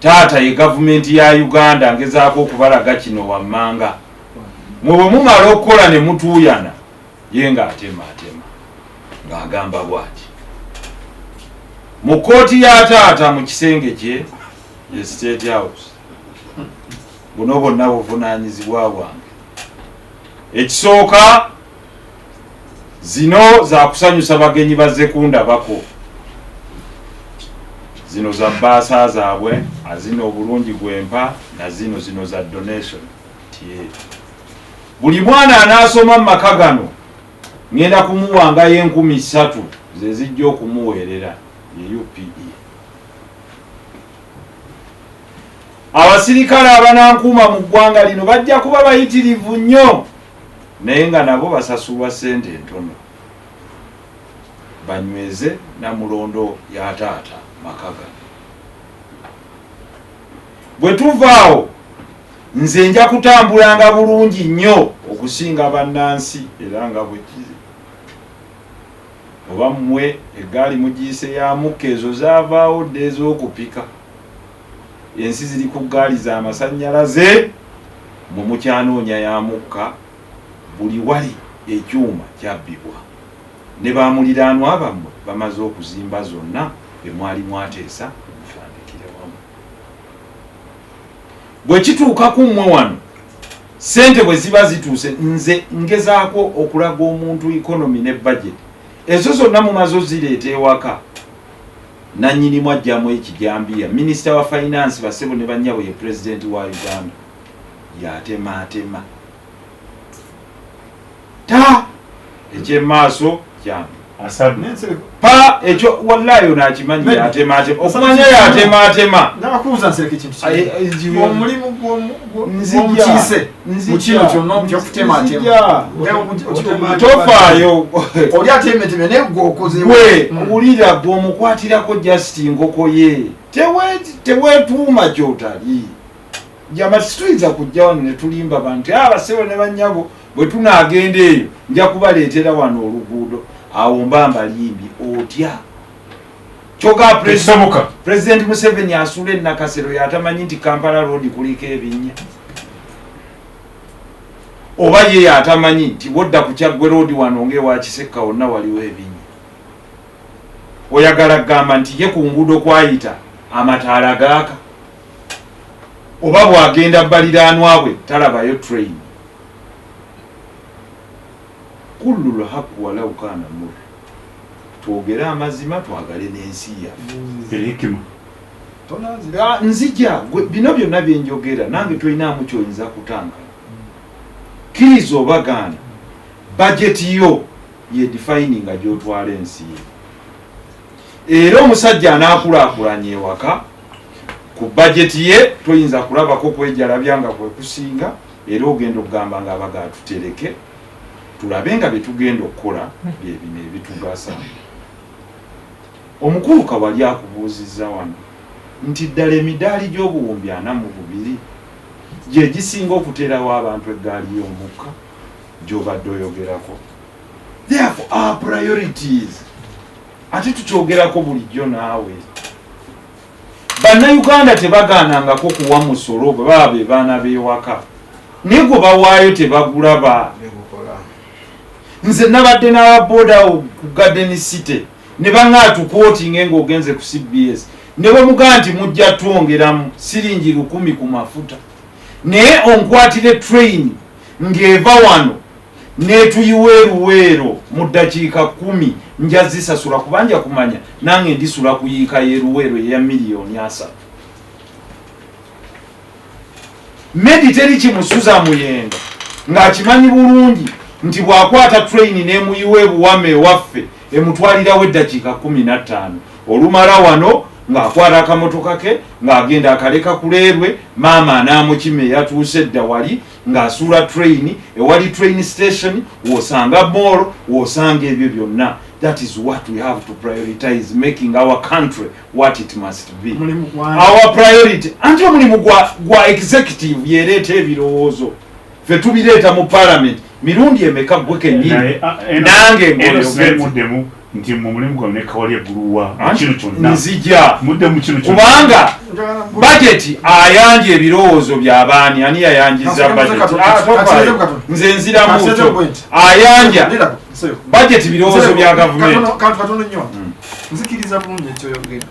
Taata ye gavumenti ya Uganda. Ngezaako okubalaga kino wammanga. Mwe bwe mumala okukola ne mutuuyana, ye ng'atemaatema ng'agamba bw'ati mu kkooti ya taata mu kisenge kye ye State House: "Buno bwonna buvunaanyizibwa bwange. Ekisooka, zino zakusanyusa bagenyi bazze kundabako, zino za bbaasa zaabwe, azino obulungi gwempa, na zino zino za donation. Tie buli mwana anaasoma mu maka gano ŋŋenda kumuwangayo 3000 ze zijja okumuweerera, ye UPE. Abasirikale abanankuuma mu ggwanga lino bajja kuba bayitirivu nnyo, naye nga nabo basasulwa ssente ntono, banyweze namulondo ya taata maka gano. Bwe tuvaawo, nze nja kutambulanga bulungi nnyo okusinga bannansi, era nga bwe kiri. Oba mmwe eggaali mugiyise ya mukka, ezo zaavaawo dda ez'okupika. Ensi ziri ku ggaali z'amasannyalaze, mwe mukyanoonya ya mukka. Buli wali ekyuma kyabbibwa, ne bamuliraanwa bammwe bamaze okuzimba zonna. Bwe mwali mwateesa mutandikire wamu. Bwe kituuka ku mmwe wano, sente bwe ziba zituuse, nze ngezaako okulaga omuntu economy ne budget ezo zonna mumaze ozireeta ewaka, nannyinimu ajjamu ekijambiya. Minisita wa finance, basebo ne bannyabo, ye pulezidenti wa Uganda, yatemaatema ta ekyemaaso kyange. Asadu. Nensere Pa ekyo wallahi ono akimanyi. Maybe. Yatemaatema okumanya yatemaatema. Nabakubuuza nsereka ekintu kimu. Omulimu Nzija. gw'omukiise mu kino kyonna ekyokutematema. Nzija. Tofaayo. Oli atemeteme naye gwe okoze. Gwe wulira, gwe omukwatirako just nkoko ye. Teweetuuma gyotali jama. Situyinza kujja wano ne tulimba bantu, abasebo ne bannyabo, bwe tunaagenda eyo nja kubaleetera wano oluguudo, awo mba mbalimbye. Otya kyoga Tekisoboka. President Museveni asula enakasero, yatamanyi nti Kampala Road kuliko ebinnya? Oba ye yatamanyi nti wodda ku Kyaggwe Road wano ngaewa Kisekka wonna waliwo ebinnya? Oyagala kugamba nti ye ku nguudo kwayita amataala gaaka, oba bw'agenda baliraanwa bwe talabayo train? Kullu lhaku walau kana mur. Twogere amazima, twagale n'ensi yaffe. Erikima. Ah, nzija gwe bino byonna byenjogera nange tolinaamu kyoyinza kutankana. Kkiriza oba gaana, bajeti yo ye defininga gyotwala ensi ye. Era omusajja anaakulaakulanya ewaka ku bajeti ye toyinza kulabako kwejalabya nga kwe kusinga. Era ogenda okugamba nga abaga tutereke tulabe nga byetugenda okukola bye bino ebitugasa. Omukulu Kawali akubuuzizza wano nti ddala emidaali gy'obuwumbi 42 gye gisinga okuteerawo abantu eggaali y'omukka gy'obadde oyogerako. Therefore our priorities, ate tukyogerako bulijjo naawe, Bannayuganda tebagaanangako kuwa musolo bwe baba be baana b'ewaka, naye gwe bawaayo tebagulaba. Negukola. Nze nabadde n'ababooda awo ku Garden City ne baŋŋaa tukwotinge ng'ogenze ku CBS, ne bamugaa nti mujja twongeramu siringi 1000 ku mafuta, naye onkwatire train ng'eva wano netuyiwa eruweero mu ddakiika 10, nja zisasula kubanja kumanya nange ndisula kuyiika y'eruweero eya miliyoni 30. Medi teri kimusuza muyenga ng'akimanyi bulungi nti bw'akwata train n'emuyiwa ebuwama ewaffe emutwalirawo eddakiika 15. Olumala wano ng'akwata akamotoka ke ng'agenda akaleka kuleerwe, maama anaamukima eyatuuse edda wali ng'asuula train ewali train station, w'osanga mall, w'osanga ebyo byonna. That is what we have to prioritize, making our country what it must be. Mulimu gwa Our priority, anti omulimu gwa executive yereeta ebirowoozo, ffe tubireeta mu parliament. Mirundi emeka gwe kennyini Naye, ah, nange eno ng'oyogedde. sinali muddemu nti mu mulimu gwammwe ne Kawali egguluwa mu kino kyonna. Nzija. Muddemu kino kyonna. Kubanga bajeti ayanja ebirowoozo by'abaani? Ani yayanjiza Kasooke bajeti? katono. Ah, tofaayo. Kasooke katono. Nze nziramu Kasooke kyo bwenti. ayanja bajeti birowoozo bya gavumenti. Kantu katono nnyo. Nzikiriza bulungi ekyoyogera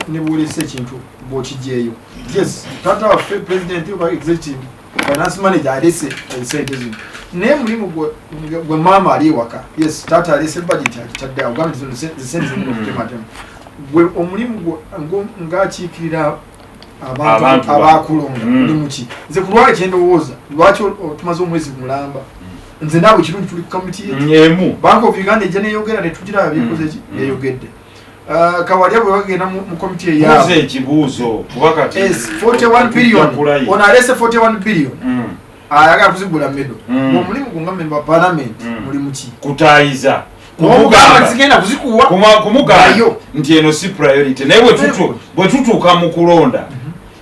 ne bwolesa ekintu bw'okigyeyo. Yes, taata waffe president oba executive finance manager alese esente zino, naye mulimu gwe maama ali ewaka. Yes, taata alese budget agitadde awo, gamba nti zino zisente zirina okutematema. Gwe omulimu gwe ng'akiikirira abantu Abantu ba- abakulonda mulimu ki? Nze ku lwali kyendowooza, lwaki tumaze omwezi mulamba, nze naawe kirungi tuli ku kamiti Emu. Bank of Uganda ejja neyogera netugiraba byekoze ki. Yeyogedde. Kawalya bwe bagenda mu komiti Buuza eyaabwe ekibuuzo kuba kati Yes, 41 billion. Kulayi. Ono alese 41 billion, ayagala kuzigula medo. Omulimu gwe nga member wa parliament mulimu ki? Kutayiza. Omugamba Kumugamba zigenda kuzikuwa. Kumugamba Nayo. nti eno si priority, naye bwe tutuuka mu kulonda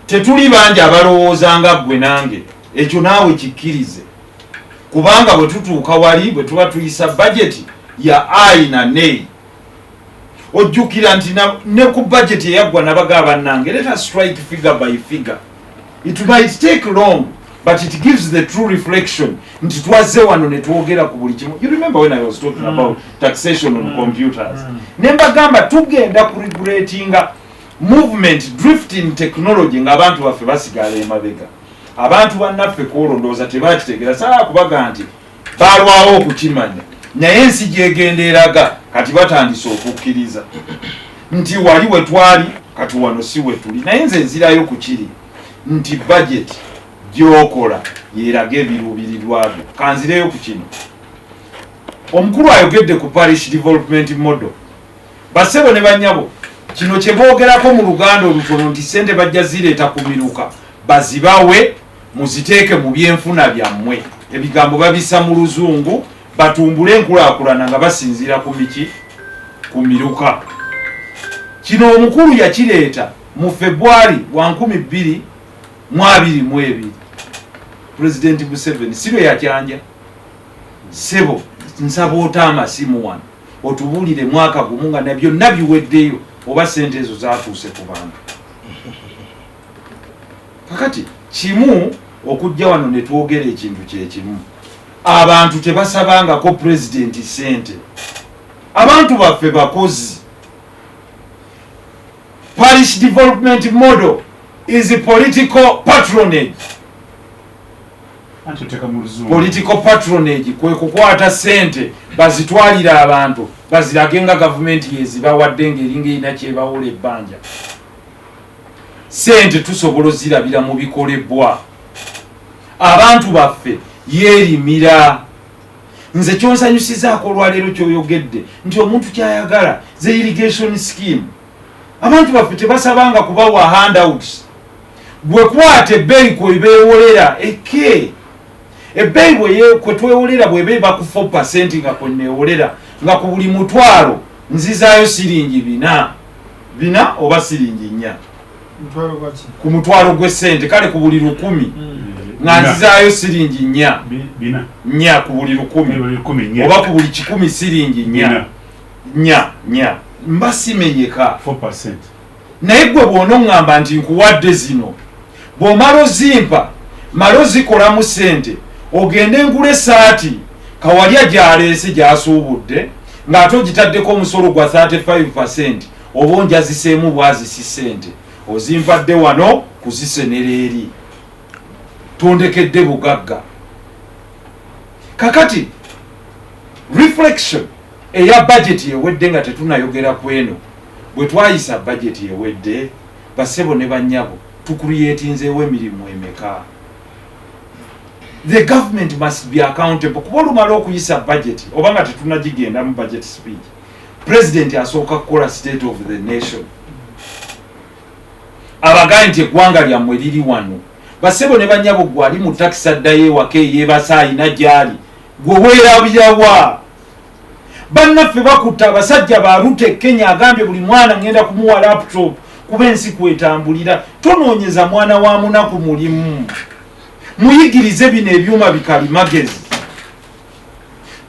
tetuli bangi abalowooza nga ggwe nange. Ekyo naawe kikkirize, kubanga bwe tutuuka wali bwe tuba tuyisa bajeti ya ayi na nei, ojjukira nti ne ku bajeti eyaggwa nabaga bannange, let us strike figure by figure. It might take long, but it gives the true reflection nti twazze wano ne twogera ku buli kimu. You remember when I was talking about taxation on computers, ne mbagamba tugenda ku regulatinga movement, drift in technology, ng'abantu baffe basigala emabega. Abantu bannaffe kwolwo ndowooza tebakitegeera, saa kubaga nti balwawo okukimanya, naye ensi gyegenda eraga kati batandise okukkiriza nti wali we twali kati wano si we tuli. Naye nze nzirayo ku kiri nti budget gyokola yeraga ebiruubirirwa byo. Kanzireyo ku kino, omukulu ayogedde ku parish development model. Bassebo ne bannyabo, kino kye boogerako mu Luganda olutono nti sente bajja zireeta ku miruka bazibawe muziteeke mu byenfuna byammwe. Ebigambo babisa mu Luzungu, batumbule enkulaakulana nga basinziira ku miki ku miruka. Kino omukulu yakireeta mu Febwali wa 2022. Pulezidenti Museveni si lwe yakyanja. Ssebo, nsaba ota amasimu wano otubuulire mwaka gumu nga byonna biweddeyo, oba sente ezo zatuuse ku bantu. Kakati kimu okujja wano ne twogera ekintu kyekimu, abantu tebasabangako pulezidenti sente. Abantu baffe bakozi. Parish development model is political patronage. Anti oteeka mu Luzungu. Political patronage kwe kukwata sente bazitwalira abantu bazirage nga gavumenti yezibawadde, ng'eringa erina kyebawola ebbanja. Sente tusobola ozirabira mu bikolebwa. Abantu baffe yeerimira. Nze kyonsanyusizaako olwaleero kyoyogedde nti omuntu kyayagala ze irrigation scheme. Abantu baffe tebasabanga kubawa handouts. Gwe kwata ebbeeyi kwebeewolera eke ebbeeyi kwe twewolera, bweba eba ku 4, nga kweneewolera nga ku buli mutwalo nzizaayo siringi bina bina oba siringi 4. Mutwalo gwaki? Ku mutwalo gw'essente, kale ku buli 1,000 nga nzizaayo siringi 4. 4. 4 ku buli 1,000. Buli 1,000 4. Oba ku buli 100 siringi 4. 4. 4 4, mba simenyeka. 4. Naye gwe bw'onoŋŋamba nti nkuwadde zino, bw'omala ozimpa mala ozikolamu ssente ogende ngula essaati kawalya gy'aleese gy'asuubudde ng'ate ogitaddeko omusolo gwa 35, oba onjaziseemu bwazisi ssente ozimpadde wano kuzisenera eri tondekedde bugagga. Kakati reflection eya budget ewedde nga tetunayogera ku eno, bwe twayisa budget ewedde, basebo ne bannyabo, tucreatinzeewo emirimu emeka? The government must be accountable, kuba olumala okuyisa budget oba nga tetunagigendamu budget speech, president asooka kukola state of the nation, abagaye nti eggwanga lyammwe liri wano. Basebo ne bannyabo, gwe ali mu takisi addayo ewaka eyeebasa ayina gy'ali, gwe weerabirawa? Bannaffe bakutta abasajja ba Ruto e Kenya, agambye buli mwana ngenda kumuwa laptop kuba ensi kwetambulira. Tonoonyeza mwana wa munaku mulimu, muyigirize bino ebyuma bikalimagezi.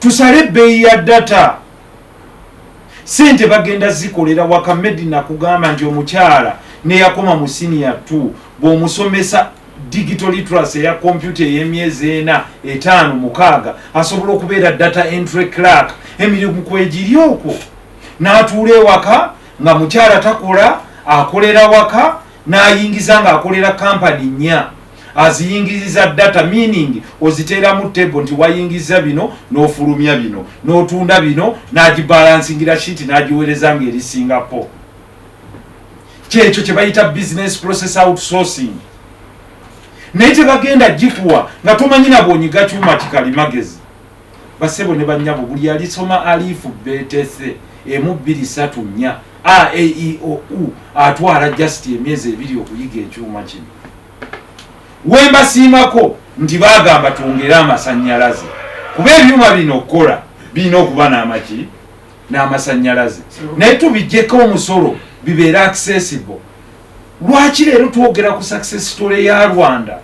Tusale ebbeeyi ya data, sente bagenda zikolera waka. Medina kugamba nti omukyala neyakoma mu senior 2 bw'omusomesa digital literacy eya kompyuta ey'emyezi 4, 5, 6, asobola okubeera data entry clerk. Emirimu kwegiri okwo, n'atuula ewaka nga mukyala takola, akolera waka n'ayingiza ng'akolera kampani nnya aziyingiriza data, meaning oziteeramu table nti wayingiza bino n'ofulumya bino n'otunda bino, n'agibalansingira sheet n'agiweereza ng'eri Singapore. Kyekyo kye bayita business process outsourcing, naye tebagenda gikuwa nga tomanyi na bwonyiga kyuma kikalimagezi. Basebo ne bannyabo, buli alisoma aliifu betese 1, 2, 3, 4, a e i o u, atwala just emyezi 2 okuyiga ekyuma kino. Wembasiimako nti bagamba twongere amasannyalaze, kuba ebyuma bino okukola birina okuba n'amaki n'amasannyalaze, naye tubijjeko omusolo bibeere accessible. Lwaki leero twogera ku success story ya Rwanda?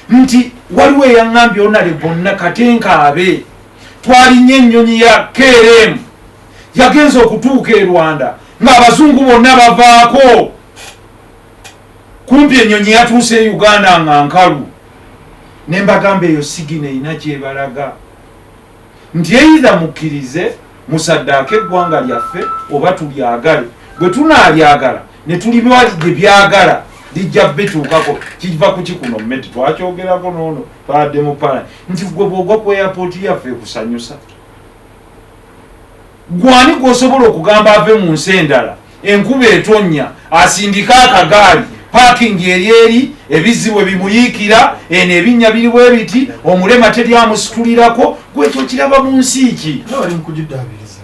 Nti waliwo eyaŋŋambye onale bonna katenkaabe twalinye ennyonyi ya KLM yagenza okutuuka e Rwanda ng'abazungu bonna bavaako. Kumpi ennyonyi yatuuse e Uganda nga nkalu. Ne mbagamba eyo sigina erina kyebalaga nti either mukkirize musaddaake eggwanga lyaffe oba tulyagale. Bwe tunaalyagala ne tuliba gye byagala. Lijja bituukako. Kiva ku kikuno mmeti twakyogerako noono twadde mu pala nti gwe bw'ogwa ku airport yaffe ekusanyusa, gwani gw'osobola okugamba ave mu nsi endala, enkuba etonnya, asindike akagaali, parking eri eri, ebizibu ebimuyiikira eno, ebinnya biri bwe biti, omulema teri amusitulirako? Gwekyo kiraba mu nsi ki? Nga bali mu kugiddaabiriza.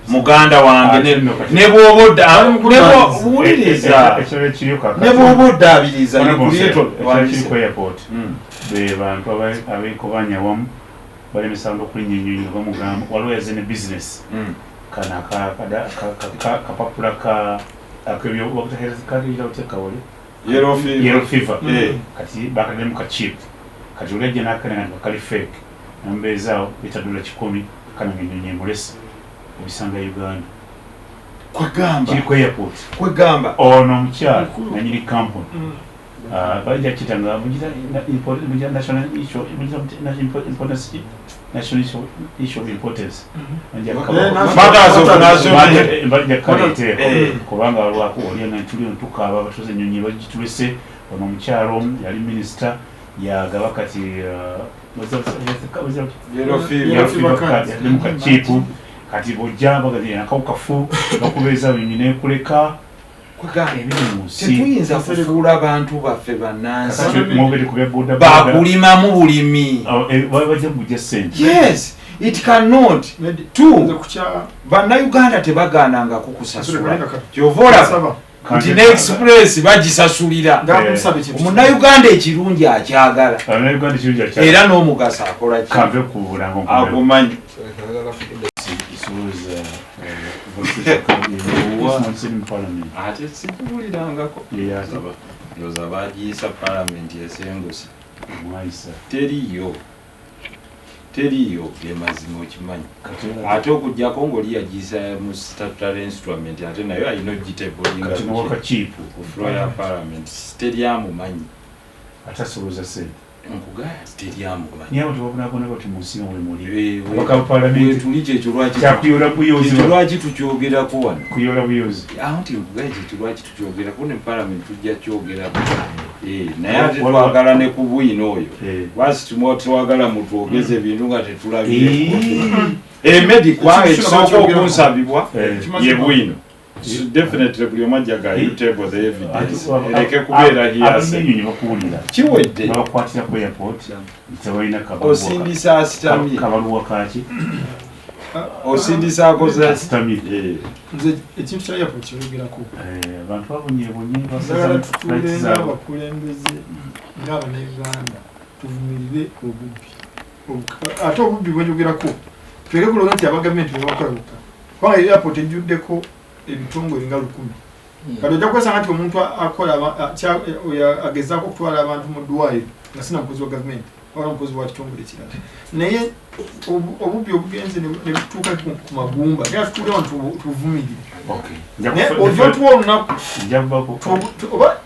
Muganda wange, Ate nno kati- ne bw'oba odda, ne wuliriza, Ekirala ekiriyo kakati. ne bw'oba oddaabiriza, you Honorable create Nsero, ekirala kiri ku airport, Mm. be bantu abekobanya wamu balemesa abantu okulinnya ennyonyi nga bamugamba waliwo yaze ne business kano kapapula ka akebyo kawole. Yellow fever. Yellow fever. Eh. Kati bakaddemu ka chip, kati oli ajja n'akana nga kali fake, namubeezaawo lita $100, kana nga ennyonyi emulese. Obisanga Uganda. Kwegamba Kiri ku airport. Kwegamba Ono omukyala nanyini kampuni bajja kitanga mugira mugira national issue, mugira national importance ki? National issue of importance. Bajja Matters of national bajja kaleeteeko kubanga lwako oli nga tuli ntukaaba abatuuze ennyonyi bagitulese. Ono omukyalo omu yali minisita yagaba kati Yellow fever. yellow fever Fever card yalimu ka chip, kati bw'ojja bagati akawuka kafu, bakubeeza nyonyi nekuleka. Kwegamba Ebiri mu nsi. Tetuyinza kufuula bantu baffe bannansi Kakati mwogere ku bya boda boda. bakulimamu bulimi. Oh, bajja kujja sente. Yes, it cannot. Nedi, Two. nze kukya Bannayuganda tebaganangako kusasula, kyova olaba Nsaba. nti ne express bagisasulira. Njagala kumusaba ekintu kimu. Omunnayuganda ekirungi akyagala. Abannayuganda ekirungi akyagala. Era n'omugaso akola ki? Kanve ku bulango nkomewo. Agumanyi. Isuuza mu parliament. Ate sikiwulirangako. Ndowooza bagiyisa palamenti esenguse. Mwayisa. Teriyo, teriyo, ge mazima okimanyi. Ate okugjako ngaoli yagiyisa mu statutory instrument, ate nayo alina Kati ogitebolinga nowakakiipu ku floor ya parliament, teryamumanyi. Atasoloza sente. Nkugamba teryamumanyi. Naye abantu babonabona bati mu nsi nga mwe muli abaka ba parliament. Wetuli kyekyo lwaki Kyakuyola buyozi. Kyekyo lwaki tukyogerako wano. Kuyola buyozi. Awo nti nkugambye kyekyo lwaki tukyogerako ne parliament, tujja kyogerako. Eh, naye ate twagala ne ku bwino oyo. Lwaki twagala mutwogeze ebintu nga tetulabye emedi? Kubanga Ekintu ekisooka kino okunsabibwa Ekimaze ye bwino. Definitely buli omu ajja you table the evidence, ereke kubeera hearsay. Abanenyonyi bakuwulira. Kiwedde. Babakwatira ku airport tebalina Osindisa asitamye. Kabaluwa kaki? Osindisa akoze. Asitamye. Nze ekintu kya airport kyogerako, Abantu babonyebonye. Njagala tutuule ng'abakulembeze, ng'abannayuganda, tuvumirire obubbi. Ate obubbi bwenjogerako, tuleke kulowooza nti abagavumenti bebakola bokka, kubanga airport ejjuddeko ebitongole nga 1000. Kati ojja kwesanga nti omuntu akola oyo agezaako okutwala abantu mu ddwaliro nga sina mukozi wa gavumenti wala mukozi wa kitongole kirala, naye obubbi obugenze ne butuuka ku magumba. Naye tutuule wano tuvumirire, naye ojja otuwa olunaku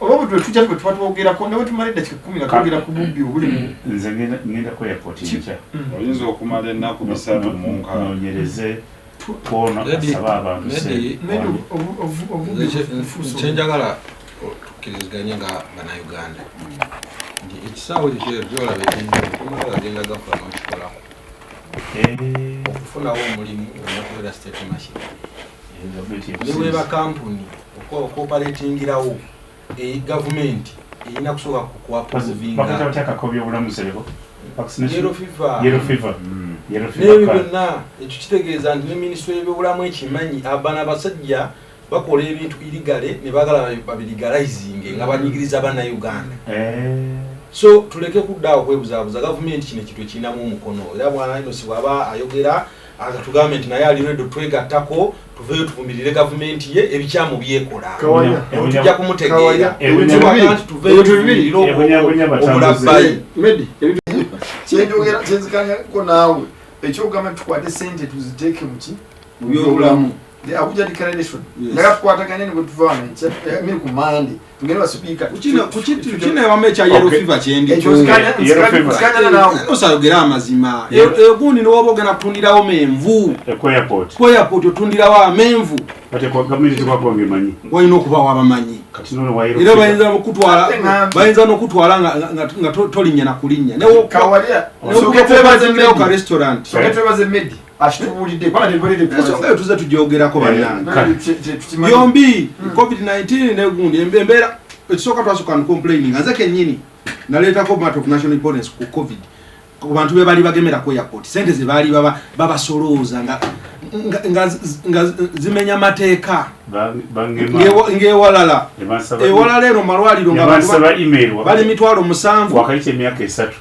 oba bwe tujja bwe tuba twogerako ne bwe tumala eddakiika 10 nga twogera ku bubbi obuli mu Nze ngenda ku airport enkya. Oyinza okumala ennaku 36. Nonyereze kwono asaba abantu sente. Maybe obubbi bufuuse Kyenjagala tukkiriziganye nga Bannayuganda nti ekisaawe ekyo kyolaba ekintu tomala gagenda gafuna nokikolako. Okufunawo omulimu olina kubeera state machine, ne bweba kampuni okuoperatingirawo gavumenti erina kusooka Bakayita kuapprovinga. batya akakobi obulamu sereko? Vaccination? Yellow fever. Yellow fever. Yellow fever N'ebyo card. byonna, ekyo kitegeeza nti ne minisitule y'ebyobulamu ekimanyi. Abana abasajja bakola ebintu illegally ne baagala babilegalizinge nga banyigiriza Bannayuganda. So tuleke kuddaawo kwebuzaabuza. Gavumenti kino ekintu ekirinamu omukono, era bwana Inosi bw'aba ayogera atugambe nti naye ali ready twegattako, tuveeyo tuvumirire gavumenti ye ebikyamu byekola. Kawaya. Tujja kumutegeera. Kawaya. Tubagamba nti tuveeyo Ebintu bibiri. tuvumirire Ebonyabonya batambuze. obulabbayi. Medi, kyenjogera kyenzikanyako naawe, ekyokugamba nti tukwate sente tuziteeke muki? Mu byobulamu. The Abuja Declaration. Yes. Njagala tukwatagane ne bwe tuva wano enkya, miri ku Mande, tugende basipiika. Kukino ewamu ekya yellow fever kyendi. Ekyo Yellow fever. nsikanyana naawe. Osayogera amazima. Egundi niwoba ogenda kutundirawo menvu. Ku airport. Ku airport otundirawo amenvu. Bate kwa gavumenti tekwakuba ng'emanyi. Walina okubawo abamanyi. Kati nono wa yellow Era fever. bayinza nokutwala, Ate ngamba. bayinza n'okutwala nga tolinnya na kulinnya. Kawalya, sooka twebaze Newokubazingirawo ka Medi. restaurant. Sooka twebaze Medi, akitubuulidde, kubanga tetubadde Ensonga tetubaze. eyo tuze tugyogerako bannange. Tukimanyi. Byombi COVID-19 negundi embeera ekisooka twasooka ncomplaining nze kennyini naleetako matter of national importance ku COVID ku bantu be baali bagemera ku airport, sente ze baali babasolooza nga zimenya mateeka. Bangema. Ng'ewalala Ne bansaba- ewalala eno mu malwaliro ne nga abantu bansaba email bali 7,000. Wakayita emyaka 3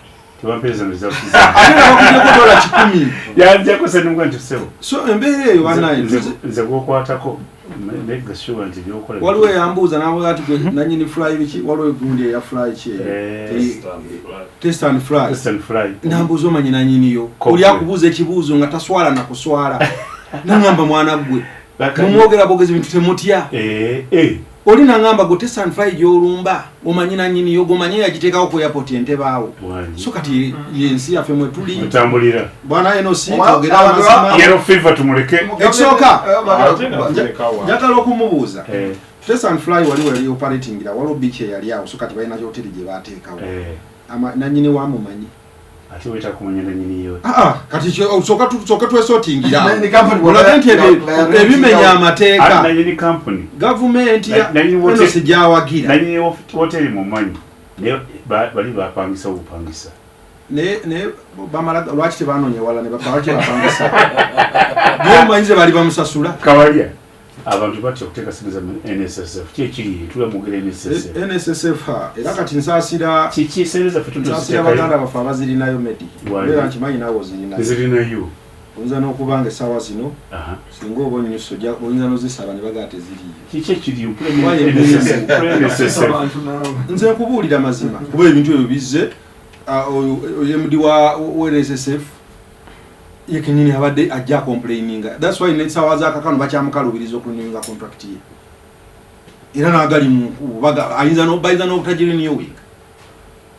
tebampeereza results zange. Ate nga bakugyeko $100. Yanjako sente nti ssebo. So embeera eyo bannaye Nze gwokwatako make sure nti byokola. Waliwo eyambuuza n'abuuza ati gwe nanyini fly biki, waliwo egundi eya fly ki eyo? Test and fly. Test and fly. Nambuuza omanyi nanyiniyo. Kobwe. Oli akubuuza ekibuuzo nga taswala na kuswala. Nangamba mwana gwe. Baka- Mumwogera bwogezi bintu temutya. Oli nangamba gwe test and fly gy'olumba omanyi nanyiniyo, gwomanyi yagiteekawo ku airport entebaawo. Wangi. So kati yensi yaffe mwe tuli. Mutambulira. Bwana NOC Owa- twogere abantu amazima. Yellow fever tumuleke. Ekisooka. Ate nga tulekawo. Njagala okumubuuza. Test and fly wali wali operatingira waliwo beach eyali awo, so kati balina hoteri gye baateekawo. Nanyini wamumanyi. Ate wetaaga kumanya nanyini yo. Kati sooka twesotingira. Nanyini company Olabe nti nga- ebimenya Ate amateeka. nanyini company. Gavumenti ya Nanyini hotel- NOC gyawagira. Nanyini hoteri mumanyi. Naye bali bapangisa obupangisa. Naye bamala lwaki tebanoonya wala ne lwaki bapangisa? Byomanyi ze bali bamusasula. Kawalya. Abantu batya okuteeka sente za NSSF. Ki ekiri tula mwogera NSSF. NSSF ha, era kati nsaasira Kiki sente zaffe nsaasira tutuziteekayo? baganda baffe abazirinayo Medi. Wali. Era nkimanyi naawe ozirinayo. Nzirinayo. Oyinza n'okuba nga essaawa zino singa oba onyuso oyinza n'ozisaba ne bagaa teziriiyo. Kiki ekiri Why NSSF? NSSF. Abantu naawe. Nze nkubuulira mazima kuba ebintu ebyo bizze, oyo MD wa NSSF ye kennyini abadde ajja complaininga. That's why n'essaawa za kakano bakyamukalubiriza okurenewinga contract ye. Era n'agali mu nkubo, bayinza n'obutagirenewinga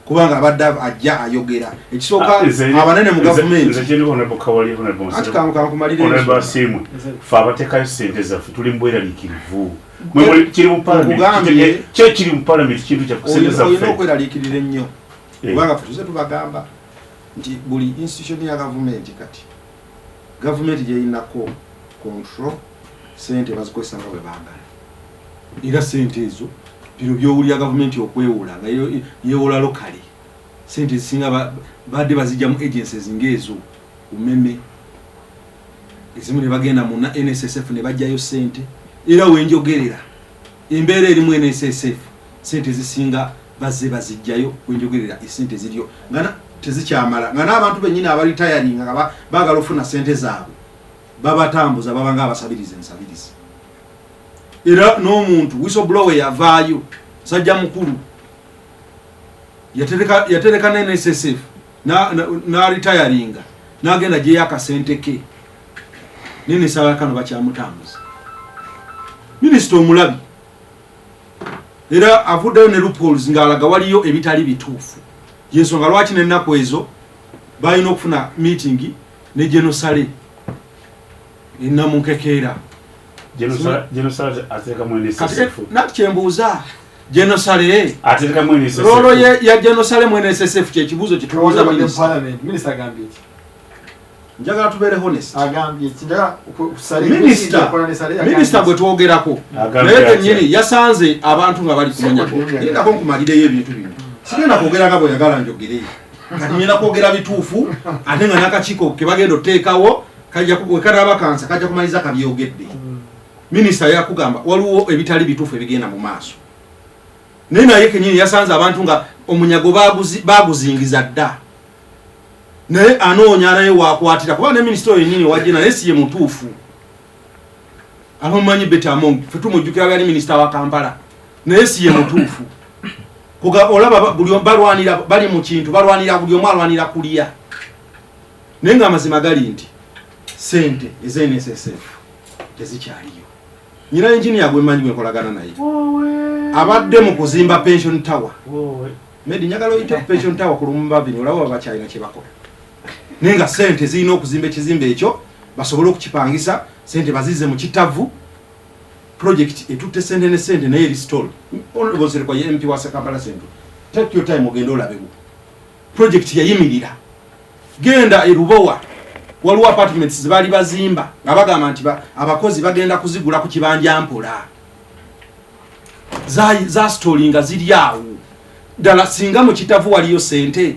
kubanga abadde ajja ayogera. Ekisooka abanene mu gavumenti. Nze kyendi Honorable Kawalya, Honorable Anti Museveni. kankumalire Honorable ensonga. Asiimwe, ffe abateekayo sente zaffe tuli mu bweraliikirivu. Mwe muli- kiri mu parliament, Nkugambye- ki ekiri mu parliament kintu kya sente Olina zaffe. okweraliikirira ennyo. Kubanga ffe tuze tubagamba nti buli institution ya gavumenti kati gavumenti gyeyinako control, sente bazikozesa nga bwe baagala. Era sente ezo bino byowulira gavumenti okwewola nga yewola locally, sente ezisinga badde bazijja mu agencies ng'ezo umeme, ezimu ne bagenda mu NSSF ne bajjayo sente. Era wenjogerera embeera erimu NSSF, sente ezisinga bazze bazijjayo. Wenjogerera esente ziriyo nga tezikyamala, nga n'abantu bennyini abaritayaringa nga baagala okufuna sente zaabwe babatambuza, baba nga abasabiriza ensabirizi. Era n'omuntu whistleblower yavaayo, musajja mukulu yatereka ne NSSF n'aritayaringa n'agenda gyeyo akasente ke, nenesaba kano bakyamutambuza. Minisita omulabi era avuddeyo ne loopholes ng'alaga waliyo ebitali bituufu. Yensonga lwaki n'ennaku ezo balina okufuna meeting ne General Saleh enamunkekeera. General Saleh ateekamu Kati NSSF. nati kyembuuza, General Saleh Ateekamu NSSF. role ye ya General Saleh mu NSSF kyekibuuzo kyetubuuza Kawalya minisita. Parliament, minisita agambye ki? Njagala tubeere honest. Agambye ki? Njagala Saleh- Minisita, akola ne Saleh, agambye minisita ki? gwe twogerako Agambye naye atya? kennyini yasanze abantu nga bali kumunyako. Lindako nkumalireyo ebintu bino, sigenda kwogera nga bweyagala njogere, kati ngenda kwogera bituufu, ate nga n'akakiiko ke bagenda oteekawo wekanaaba kansa kajja kumaliriza kabyogedde. Minisita yakugamba waliwo ebitali bituufu ebigenda mu maaso, naye kennyini yasanze abantu nga omunyago baguzingiza dda, naye anoonya naye wakwatira, kuba ne minisita oyo yennyini wajje naye si ye mutuufu. Abamumanyi Betty Among ffe tumujjukira yali minisita wa Kampala, naye si ye mutuufu. Kuga olaba buli balwanira bali mu kintu, balwanira buli omu alwanira kulya, naye ng'amazima gali nti sente eza NSSF Tezikyaliyo. Nyina engineer gwe mmanyi gwe nkolagana naye abadde mu kuzimba pension tower. Medi, njagala oyite ku pension tower ku Lumumba Avenue olaba bakyalina kye bakola, naye nga sente zirina okuzimba ekizimbe ekyo basobole okukipangisa, sente bazize mu kitavu. Project etutte sente ne sente, naye eri stalled. Honorable Nsereko ye MP wa Kampala Central, take your time ogende olabewo project yayimirira. Genda e Lubowa, waliwo apartments zebaali bazimba nga bagamba nti abakozi bagenda kuzigula ku kibanja mpola, zastallinga ziri awo. Ddala singa mu kitavu waliyo sente,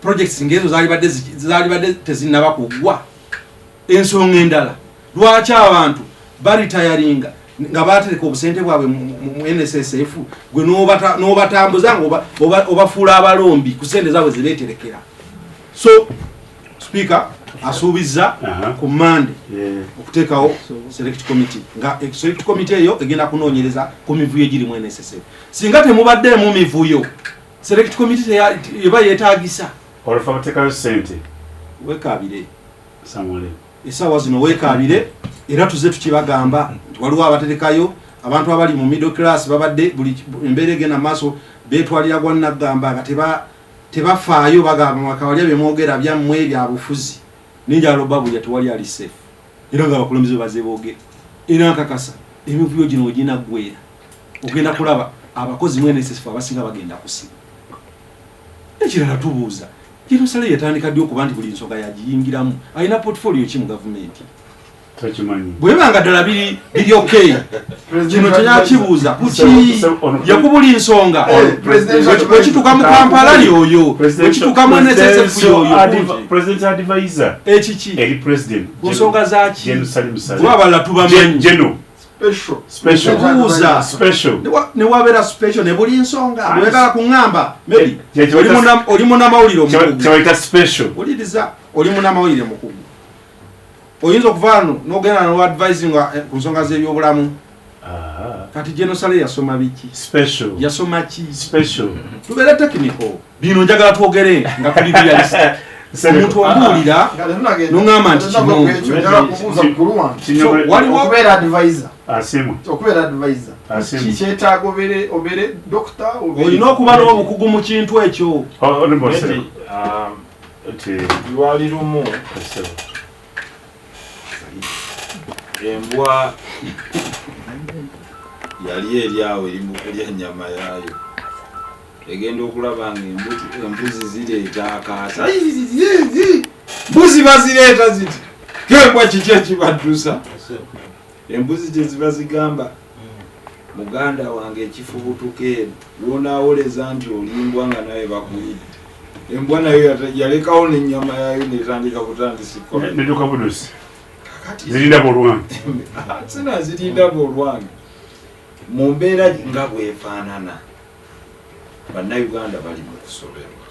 projects ngaezo zaalibadde tezinnaba kuggwa. Ensonga endala, lwaki abantu baretiringa nga batereka obusente bwabwe mu NSSF, gwe n'obatambuza nga obafuula abalombi ku sente zaabwe zebeterekera? So Speaker asuubiza ku Mande okuteekawo select committee, nga select committee eyo egenda kunoonyereza ku mivuyo egiri mu NSSF. Singa temubaddeemu mivuyo, select committee eba yeetagisa? Olwo bateekayo sente. Wekaabire. Samuel. Essaawa zino weekaabire, era tuze tukibagamba nti waliwo abaterekayo. Abantu abali mu middle class babadde buli embeera egenda maaso betwalira gwa naggamba nga tebafaayo, bagamba mwakawalya byemwogera byammwe byabufuzi. Ninjala obabulya, tewali ali safe, era nga abakulembeze baze boogera. Era nkakasa emivuyo gino weginaggwera, ogenda kulaba abakozi mu NSSF abasinga bagenda kusiba. Ekirala tubuuza, General Saleh yatandika ddi okuba nti buli nsonga yagiyingiramu? Alina portfolio ki mu gavumenti? Tokimanyi. Bwebanga ddala biri okay, kino kyeyakibuuza kuki yakubuli nsonga bwekituuka mu Kampala yoyo, bwekituuka mu NSSF yoyo? President advisor. Ekiki? Eri president. Ku nsonga zaki? Gen Salim Saleh. Kuba abalala tubamanyi. Geno. Special. Special. Kubuuza. Special. Newabeera special ne buli nsonga bweyagala kuŋŋamba, maybe oli munamawulire omukugu. Kyebayita special. Wuliriza, oli munamawulire mukugu, oyinza okuva wano n'ogenda noadvising ku nsonga z'ebyobulamu. Kati General Saleh yasoma biki? Special. Yasoma ki? Special. Tubeere technical, bino njagala twogere nga tuli realistic. Omuntu ombuulira noŋŋamba nti kino Njagala kubuuza mukulu wange. So, waliwo okubeera advisor, Asimu. okubeera advisor Asimu. kyetaaga obeere doctor? Olina okuba n'obukugu mu kintu ekyo. Honorable Medi, Saleh. Nti lwali lumu embwa yali eri awo eri mu kulya nnyama yaayo, egenda okulaba nga embuzi zireeta akaasa. Mbuzi bazireeta ziti kembwa, kiki ekibaddusa? Embuzi gye ziba zigamba, "Muganda wange, ekifubutuka eno lwonaawoleza nti olimbwa nga nawe bakuyidde." Embwa nayo yalekawo n'ennyama yaayo netandika butandisikola. Neduka budusi. Kakati Zirinda bolwange. Sina zirinda bolwange. Mu mbeera nga bwefaanana, Bannayuganda bali mu kusoberwa.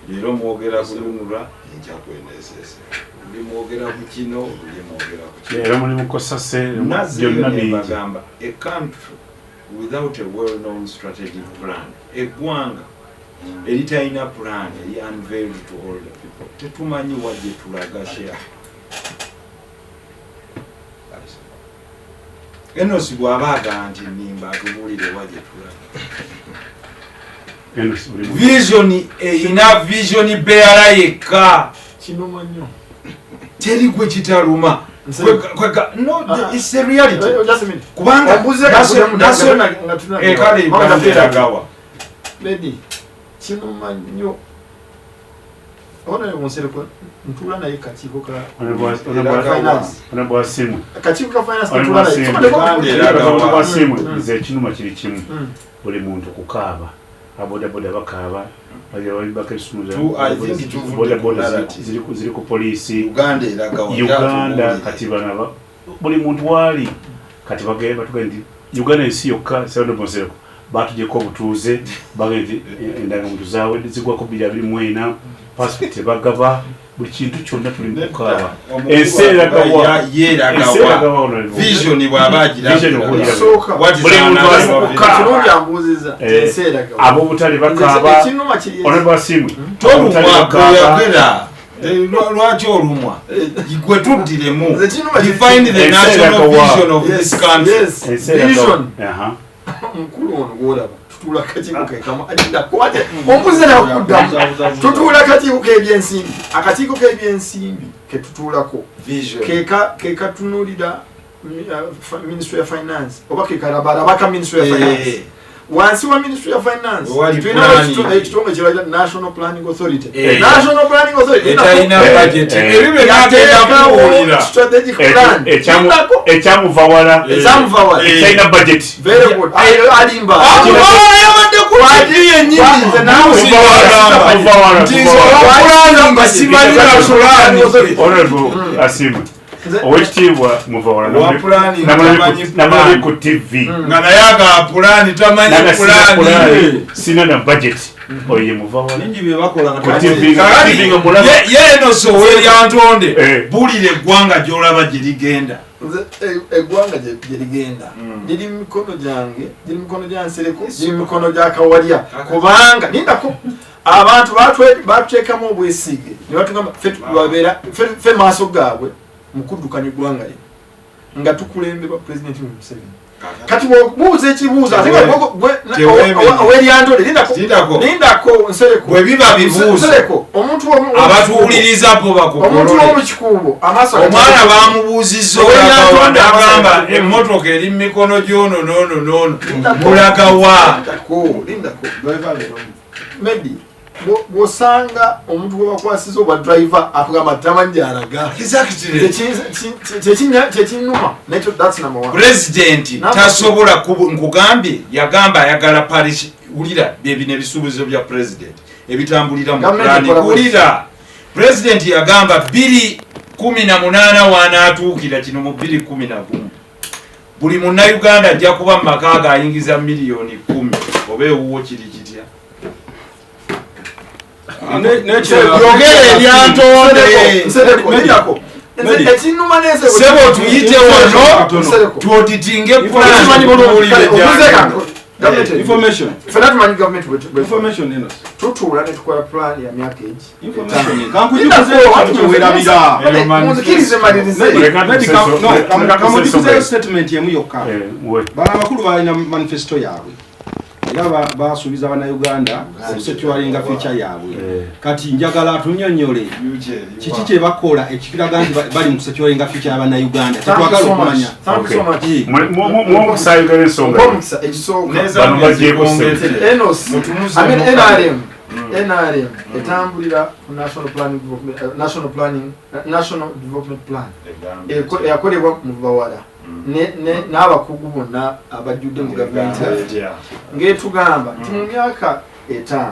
Leero mwogera ku UNRA, enkya ku NSS, luli mwogera ku kino, luli mwogera ku kino. Era mulimu kosase. Nazzeeyo Byonna bingi. Nebagamba, a country without a well known strategic plan, eggwanga eritalina plan eri unveiled to all the people, tetumanyi wa gye tulaga. Share Enosi bw'aba agamba nti nimba, atubuulire wa gye tulaga. Enos, oli Vision erina vision bearer yekka. Kinuma nnyo. Teri gwe kitaluma. No, it's a reality. Just a minute. Kubanga Ombuuze nga kale Uganda eragawa? Lady, kinuma nnyo. Honorable Nsereko ntuula naye kakiiko ka finance. Honorable Asiimwe. Akakiiko ka finance Honorable ntuula naye. Asiimwe. Uganda eragawa? Honorable Asiimwe, nze ekinuma kiri kimu. Buli muntu kukaaba, abodaboda bakaaba, bako esimu. I think tuvudde ku Bodaboda narrative. ziri ku poliisi. Uganda eragawa? Uganda kati bana buli muntu waali kati bagenda batugamba nti Uganda ensi yokka. Honorable Nsereko, batuggyeko obutuuze, bagenda nti endagamuntu zaawe zigwako 2024, passport tebagaba, buli kintu kyonna tuli mu kukaaba. Ensi eragawa? Ensi Yeeragawa? eragawa, Honorable? Vision bw'aba Vision okuwulira. Sooka. Buli muntu ali mu kukaaba. Kirungi ambuuziza. Ensi eragawa? Ab'obutale bakaaba. Ekinuma kiri Honorable Asiimwe, ab'obutale Tolumwa bakaaba. gweyogera. Lwaki olumwa gwe tuddiremu? Nze kinuma. Define the Ebiseera national gawa. vision of Yes, this country. yes. Ebiseera Vision. Aha. Mukulu ono gwolaba tutuula kakiiko kekamu alinda kwate ombuze nakuddamu. Tutuula kakiiko k'ebyensimbi, akakiiko k'ebyensimbi ketutuulako Vision. Kekatunuulira ministry ya finance oba kekalabalabaka ministry ya finance. Wansi wa ministry ya finance Wewali tulina planning. ekitongole kyebayita National Planning Authority. Eh. National Planning Authority Etalina Eh, budget. eh. Ebyo byonna agenda yateekawo kubuulira. strategic plan. Ekyamu- ekyamuva wala. Ekyamuva wala. Ekyalina budget. Very good. Alimba. Amuvawala yabadde ku TV yennyini. Nze naawe- Muzi agamba Muva wala, nti muva nze wala. owa planning simanyi na planning. Honorable Asiimwe, Nze- owekitiibwa Muvawala, Owa planning tamanyi namulabe plan. ku TV Nga naye aga pulaani tamanyi naga sina pulaani. pulaani, sina na budget, oyo ye Muvawala. Bingi bye bakola nga Ku tebamanyi. TV nga Kakati, TV nga mulaba. ye eno soweryantonde Eh. buulira eggwanga gy'olaba gye ligenda. Nze eggwanga gye ligenda liri mu mikono gyange, liri mu mikono gya Nsereko, liri mu mikono gya Kawalya, kubanga lindako abantu batuteekamu obwesige ne batugamba ffe babeera ffe maaso gaabwe mu kuddukanya eggwanga lino nga tukulemberwa Pulezidenti Museveni. Kati bw'obuuza ekibuuzo ate nga Teweemenya. oweryantole, lindako. Lindako. Lindako, Nsereko. Bwe biba bibuuzo, Nsereko, omuntu abatuwuliriza bo omuntu bakukolole. w'omukikuubo amaaso Omwana bamubuuzizza olagawa, n'agamba emmotoka eri mu mikono gy'ono n'ono n'ono. Mulaga wa? Lindako, lindako. Driver leero. Maybe bw'osanga omuntu gwe bakwasiza obwa driver akugamba tamanyi gy'alaga. Exactly. Kyekinnuma nekyo, that's number one. Pulezidenti Number tasobola nkugambye yagamba ayagala parish. Wulira, byebino ebisuubizo bya pulezidenti ebitambulira mu Gavumenti plani. ekola bweti. Wulira, pulezidenti yagamba 2018 wanaatuukira kino mu 2011 buli munnayuganda ajja kuba mu maka ge ayingiza miliyoni 10. Oba ewuwo kiri kitya? N'ekirala- Yogera ebyantonde. Nsereko, lindako. Nze Medi. ekinnuma n'enseko Sebo, tuyite wano Katono. Nsereko. tuoditinge Tukimanyi bulungi. Kale, obuuze kange. Gavumenti Information. ffenna tumanyi gavumenti Information eno. tutuula ne tukola plan ya myaka egi Information. Kankujukizeeyo kantu kye weerabira. Munzikirize malirize. Leka Medi, no, leka kamujukizeeyo tusesome. statement emu yokka. Eh, we. Bano abakulu balina manifesto yaabwe era basuubiza bannayuganda okusecuringa future yaabwe. Eh. Kati njagala atunyonyole kiki kye bakola ekiraga nti bali mu kusecuringa future y'abannayuganda kyetwagala okumanya. Thank you so much. Eh, Mwokusayugala ensonga. Omukisa ekisooka, Bano bagyeko ssente. Enos, Mutumuze I mean muka. NRM, NRM etambulira ku National Planning Development, National Planning, National Development Plan eyakolebwa mu bawala n'abakugu bonna abajjudde mu gavumenti yaffe, ng'etugamba nti mu myaka 5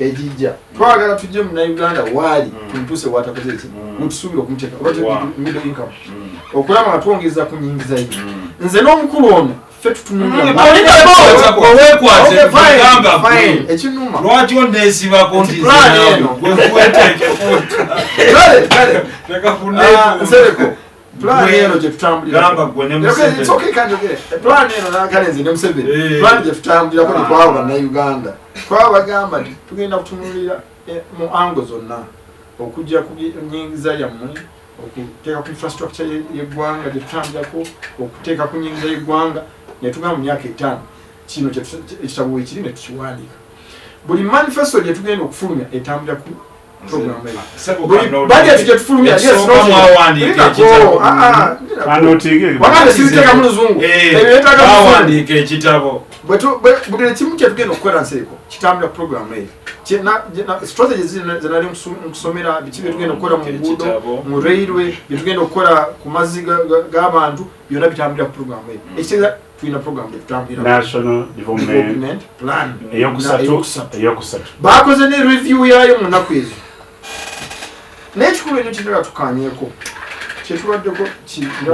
egijja twagala tujje munnayuganda waali tumutuuse watakoze eki mutusuubira okumuteeka oba middle income, okulaba nga twongeza ku nyingiza ye. Nze n'omukulu ono ffe tutunulira. Wekwate. Okay, fine, Gamba fine. Ekinuma lwaki oneesibako nti Nti plan eno. Kale, kale. leka Ah, Nsereko, plan Gwe- eno gye tutambulirako. Gamba gwe ne Okay, Museveni. it's okay, kanjogere. Plan eno nakale nze ne Museveni. Eh. Plan gye tutambulirako tetwaba bannayuganda. Twabagamba nti tugenda kutunuulira mu ango zonna okujja ku nyingiza yammwe, okuteeka ku infrastructure y'eggwanga gye tutambulirako, okuteeka ku nyingiza y'eggwanga, ne tugamba mu myaka 5 kino ekitabo weekiri ne tukiwandiika. Buli manifesto gye tugenda okufulumya etambulira ku program eyo. Buli budget gye tufulumya, yes, Ekisooka no, mwawandiika lindako, ekitabo. ah, ah, lindako. Anotinge. Wagamba sibiteeka mu luzungu. Ebyo byetaaga mu luzungu. Bawandiika ekitabo. Buli ekimu kyetugenda okukola, Nsereko, kitambulira ku program eyo. Strategy zenali nkusomera biki byetugenda okukola mu nguudo, Ekitabo. mu railway, byetugenda okukola ku mazzi g'abantu, byonna bitambulira ku program eyo. Ekitegeeza tulina program gyetutambulira, National Development Development Plan. Eyokusatu. Eyokusatu. Eyokusatu. Bakoze ne review yaayo mu nnaku ezo. N'ekikulu ennyo kitala tukanyeko kyetubaddeko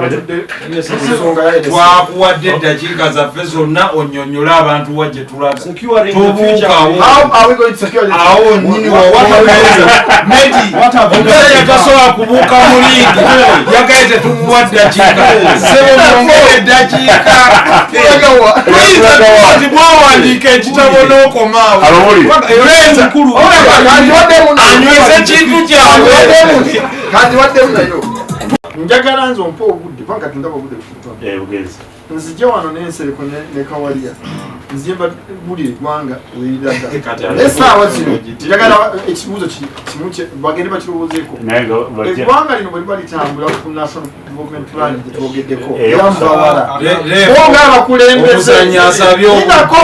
batudde ensonga ya NSS. Twakuwadde eddakiika zaffe zonna onyonyole abantu wa gye tulaga. Securing the future. Tobuukawo. How are we going to secure this? Awo nnyini wawatameza medi omusajja tasobola kubuuka mu liigi yagaye tetumuwa ddakiika. Sebo, mwongere eddakiika. Tulagawa. Tuyinza tuba nti bwawandiika ekitabo n'okomaawo. Abawulire. Anyweze kintu kyabwe. Kati waddemu nayo. Njagala nze ompe obudde kubanga kati ndaba obudde butono. Eh, bugenzi. Nzije wano n'ensereko ne Kawalya. Nzije mbabulire eggwanga weriraga. Kati Naye essaawa zino njagala ekibuuzo kimu bagende bakirowoozeeko. Naye nga bajja Eggwanga lino bwe liba litambula ku National Development Plan gye twogeddeko, Eh, yamuvawala. Rev, Bo ng'abakulembeze. Omuzannyi asabye obudde. Linako.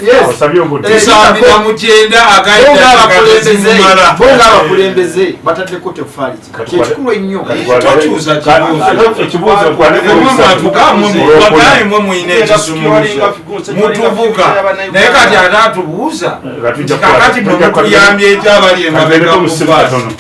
Yes. osabye obudde. Eh, tusambira mu kyenda Bo ng'abakulembeze, agaitazimumala bo ng'abakulembeze bataddeko teffaali ki? Kati Kyekikulu ennyo. Tokyusa kibuuzo. Ekibuuzo mwatugamwe mwe mulina ekisumuluzo mutuvuga, naye kati ate atubuuza nti kakati mwe mutuyambye eki abali emabega Kabereko ku musimu baasi. katono.